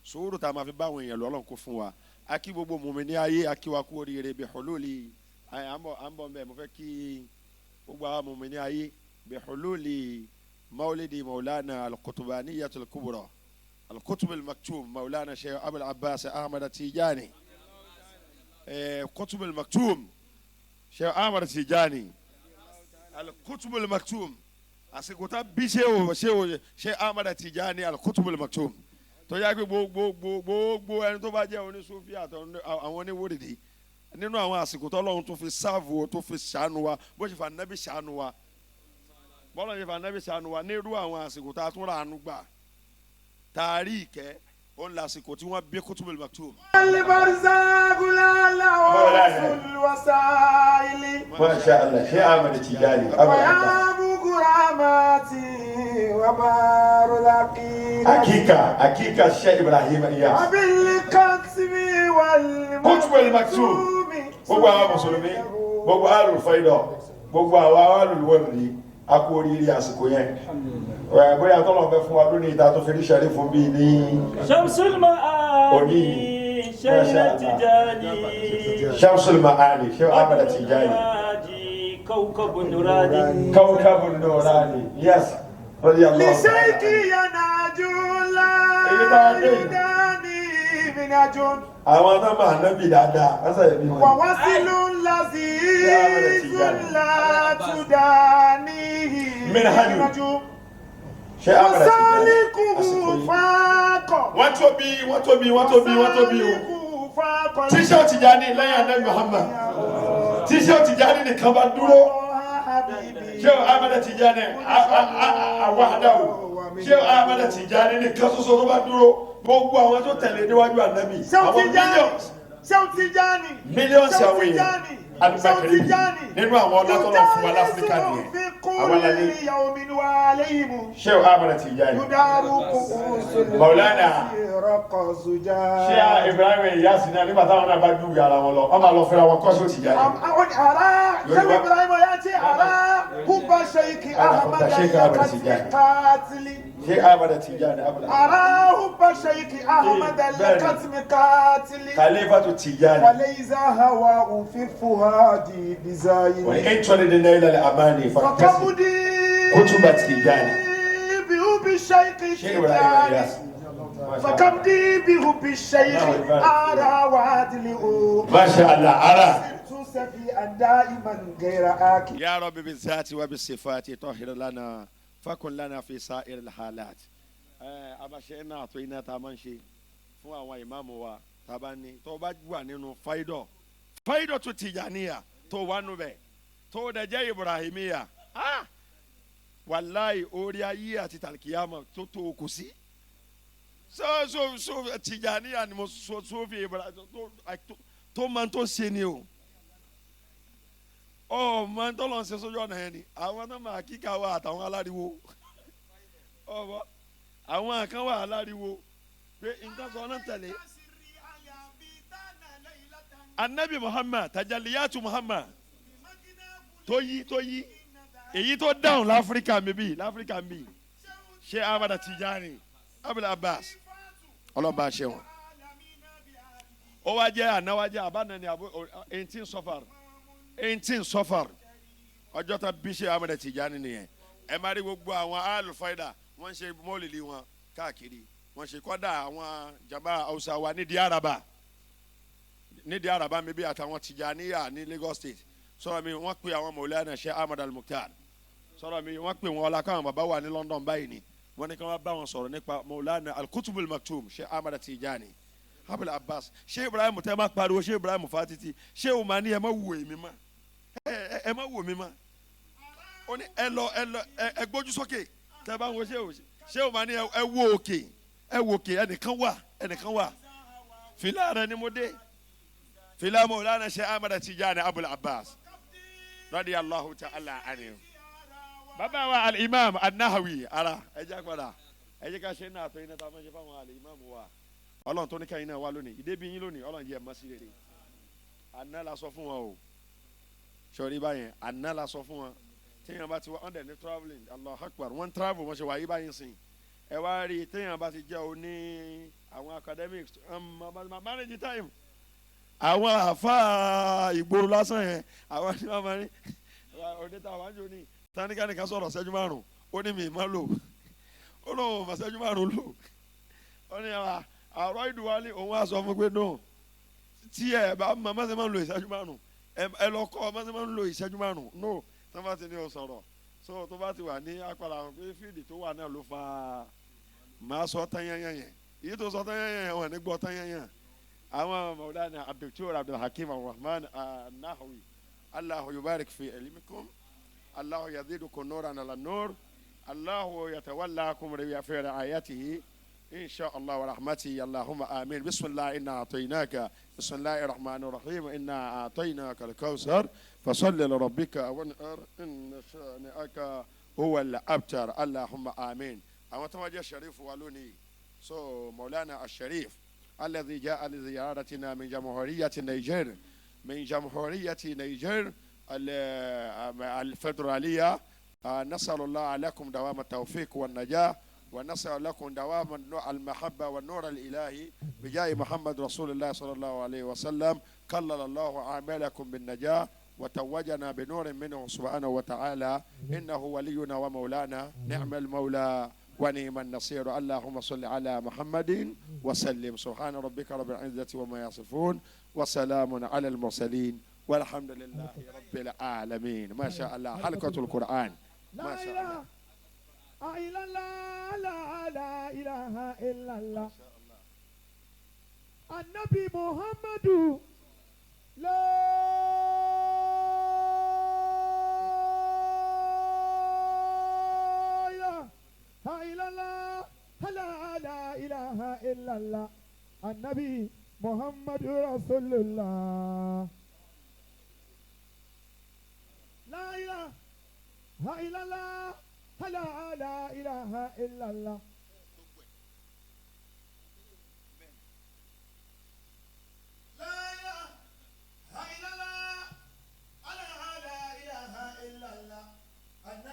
sùúrù tá a máa fi bá àwọn èèyàn lọ Ọlọ́run kó fún wa. Akí gbogbo mùmí ní ayé, akí wa kú oríire bí hululi à ń bọ̀ mbẹ́. Mo fẹ́ kí gbogbo àwọn mùmí ní ayé bí hululi maulidi maulana al-Qutbaniyatul Kubra al-Qutb al-Maktum maulana Sheikh Abul Abbas Ahmad Tijani, Qutb al-Maktum Sheikh Ahmad Tijani al-Qutb al-Maktum. Àsìkò tá bí ṣe Ahmad Tijani al-Qutb al-Maktum tó yá pé gbogbo ẹni tó bá jẹ́ onísúfì àti àwọn oníwòrìdì nínú àwọn àsìkò tó Ọlọ́run tó fi sáàfù tó fi ṣàánú wa, bó ṣe fà nábì ṣàánú wa, bọ́lá ṣe fà nábì ṣàánú wa nírú àwọn àsìkò tá a tún ra àánú gbà tààrí ìkẹ́ òun làsìkò tí wọ́n bí Qutb al-Maktum. Masha Allah, Sheikh Ahmad Tijani. Hakika, hakika Sheikh Ibrahim Iyas. Qutb al-Maktum. Gbogbo àwọn Mùsùlùmí, gbogbo alùfẹ́dọ̀, gbogbo àwọn alùwẹ̀rì, a kú oríire àsìkò yẹn. Bóyá tọ́lọ̀ fẹ́ fún wa lónìí ìta tó fi rí sẹ́rí fún bíi ní Shamsul Ma'ani, Sheikh Tijani. Shamsul Ma'ani, Sheikh Ahmad Tijani. Kawkabun Nurani. Kawkabun Nurani, yes. Lishaiki yanaju la yudani minajun. Àwọn tó máa nábì dáadáa, wọ́n sọ̀rọ̀ bí wọn. Wa wasilun lazizun la tudanihi minhaju. Sheikh Ahmad Tijani. Wọ́n tóbi, wọ́n tóbi, wọ́n tóbi, wọ́n tóbi o. Tíṣẹ́ Tijani lẹ́yìn Ànábì Muhammad. Tíṣẹ́ Tijani nìkan bá dúró. Sheikh Ahmad Tijani àwàdà o. Sheikh Ahmad Tijani nìkan ṣoṣo tó bá dúró. Gbogbo àwọn tó tẹ̀lé níwájú Ànábì. Àwọn millions. Sheikh Tijani. Millions àwọn èèyàn. Alubakiri nínú àwọn ọlọ́tọ́lọ́ fún wa láfíríkà nìyẹn. Àwọn alálẹ́. Sheikh Ahmad Tijani. Maulana. Sheikh Ibrahim Iyas náà nígbà táwọn náà bá dùn yàrá wọn lọ, wọ́n máa lọ fẹ́ra wọn kọ́sọ́ Tijani. Sheikh Ibrahim Iyas ara hubba Sheikh Ahmad Tijani. Sheikh Ahmad Tijani. Ara hubba Sheikh Ahmad al-Katmi Katili. Khalifatu Tijani. Walaysa hawa fi fuhadi bizayin. Wa in turidna ila al-amani faqamudi. Kutuba Tijani. Bi Sheikh Tijani. فكمدي به بالشيخ أرى وعدله ما شاء الله أرى دائما غير آكل. يا رب بالذات وبالصفات طهر لنا فكن لنا في سائر الحالات. A ṣe náà tó iná tá a máa ń ṣe fún àwọn ìmáàmù wa tá a bá ní tó bá wà nínú fáídọ̀ fáídọ̀ tó Tìjàníyà tó wà nù bẹ̀ tó dẹ̀ jẹ́ Ibrahimiya, wàláì orí ayé àti tàlkìyàmọ̀ tó tó o kò sí. So Tìjàníyà ni mo so fi Ibrahim tó máa tó ṣe ni o. Ọ máa tó lọ ṣe sójú ọ̀nà yẹn ni àwọn tó máa kíkà wá àtàwọn aláriwo. Ọ̀bọ àwọn kan wà aláriwo pé nǹkan sọ náà tẹ̀lé. Anabi Muhammad tajaliyatu Muhammad tó yí tó yí èyí tó dáhùn láfíríkà mi bí láfíríkà mi Sheikh Ahmad Tijani Abul Abbas Ọlọ́ba ṣe wọn. Ó wá jẹ́ ànáwájẹ́ àbánani àbó 18 Safar 18 Safar ọjọ́ tá bí Sheikh Ahmed Tijani nìyẹn. Ẹ má rí gbogbo àwọn alùfáìdà wọ́n ṣe mọ́lìlì wọn káàkiri, wọ́n ṣe kọ́dà àwọn jama Hausa wa nídìí Araba, nídìí Araba mi bí àtàwọn Tijaniya ní Lagos State. Sọ̀rọ̀ mi wọ́n pe àwọn Mawlana Sheikh Ahmed Al-Mukhtar, sọ̀rọ̀ mi wọ́n pe wọn ọlá káwọn bàbá wà ní London báyìí ni wọ́n ní kí wọ́n bá wọn sọ̀rọ̀ nípa Mawlana Al-Qutb Al-Maktoum Sheikh Ahmed Tijani Abul Abbas. Sheikh Ibrahim tẹ́ máa pariwo Sheikh Ibrahim fatiti, Sheikh Umar ní ẹ má wò èmi mọ́, ẹ má wò mí mọ́. Ó ní ẹ lọ ẹ lọ ẹ gbójú sókè tẹ́ bá ń wo Sheikh Umar ní ẹ wo òkè, ẹ wo òkè, ẹnìkan wà, ẹnìkan wà. Fìlà rẹ ni mo dé, fìlà Mawlana Sheikh Ahmed Tijani Abul Abbas radiyallahu ta'ala anhu. Bàbá wa al-Imam an-Nahawi ara ẹ jẹ́ padà ẹ jẹ́ ká ṣe náà tó iná tá a máa ṣe fáwọn al-Imam wa. Ọlọ́run tó ní káyín náà wá lónìí, ìdébí yín lónìí, Ọlọ́run jẹ́ ẹ̀ mọ́ sí rere. Àná la sọ fún wọn o, sọ̀rí báyẹn, àná la sọ fún wọn. Téèyàn bá ti wá ọ̀ndẹ̀ ní travelling, Allahu Akbar, wọ́n travel wọ́n ṣe wáyé báyìí sìn. Ẹ wá rí téèyàn bá ti jẹ́ o ní àwọn academics manage time. Àwọn àfa ìgboro lásán yẹn, àwọn tí wọ́n máa ní òde tá a wá ń jò ní tánikánìkan sọ̀rọ̀ ṣẹ́jú márùn-ún, ó ní mi má lò, ó lóun ò mọ̀ ṣẹ́jú márùn-ún lò. Ó ní àrọ́ ìdúwálé òun á sọ fún pé no, tí ẹ bá mọ mọ́sẹ̀ máa ń lo ìṣẹ́jú márùn-ún, ẹ lọ kọ́ mọ́sẹ̀ máa ń lo ìṣẹ́jú márùn-ún, no, tó bá ti ní o sọ̀rọ̀. So tó bá ti wà ní apàdà àwọn pé fíìdì tó wà náà ló fa máa sọ tán yányán yẹn, èyí tó sọ tán yányán yẹn wọn ní gbọ́ tán yányán. Àwọn Mawlana Abdul Abdulhakeem Arrahman An-Nahawi, Allahu yubarik fi ilmikum, Allahu yazidukum nuran ala nur, Allahu yatawallakum fi ri'ayatihi. إن شاء الله ورحمته، اللهم آمين. بسم الله إنا أعطيناك، بسم الله الرحمن الرحيم، إنا أعطيناك الكوثر فصل لربك وانحر إن شانئك هو الأبتر، اللهم آمين. àwọn tó wá jẹ́ شريف wa lónìí, so مولانا الشريف الذي جاء لزيارتنا من جمهورية النيجر، من جمهورية نيجر الفدرالية، نسأل الله لكم دوام التوفيق والنجاح، ونسأل لكم دوام المحبة والنور الإلهي بجاه محمد رسول الله صلى الله عليه وسلم. قلل الله أعمالكم بالنجاة وتوجنا بنور منه سبحانه وتعالى، إنه ولينا ومولانا، نعم المولى ونعم النصير. اللهم صل على محمد وسلم. سبحان ربك رب العزة وما يصفون، وسلام على المرسلين، والحمد لله رب العالمين. ما شاء الله، حلقة القرآن ما شاء الله. لا لا إله إلا الله. النبي محمد لا إله إلا الله، لا لا إله إلا الله، النبي محمد رسول الله. لا إله إلا الله، لا لا إله إلا الله.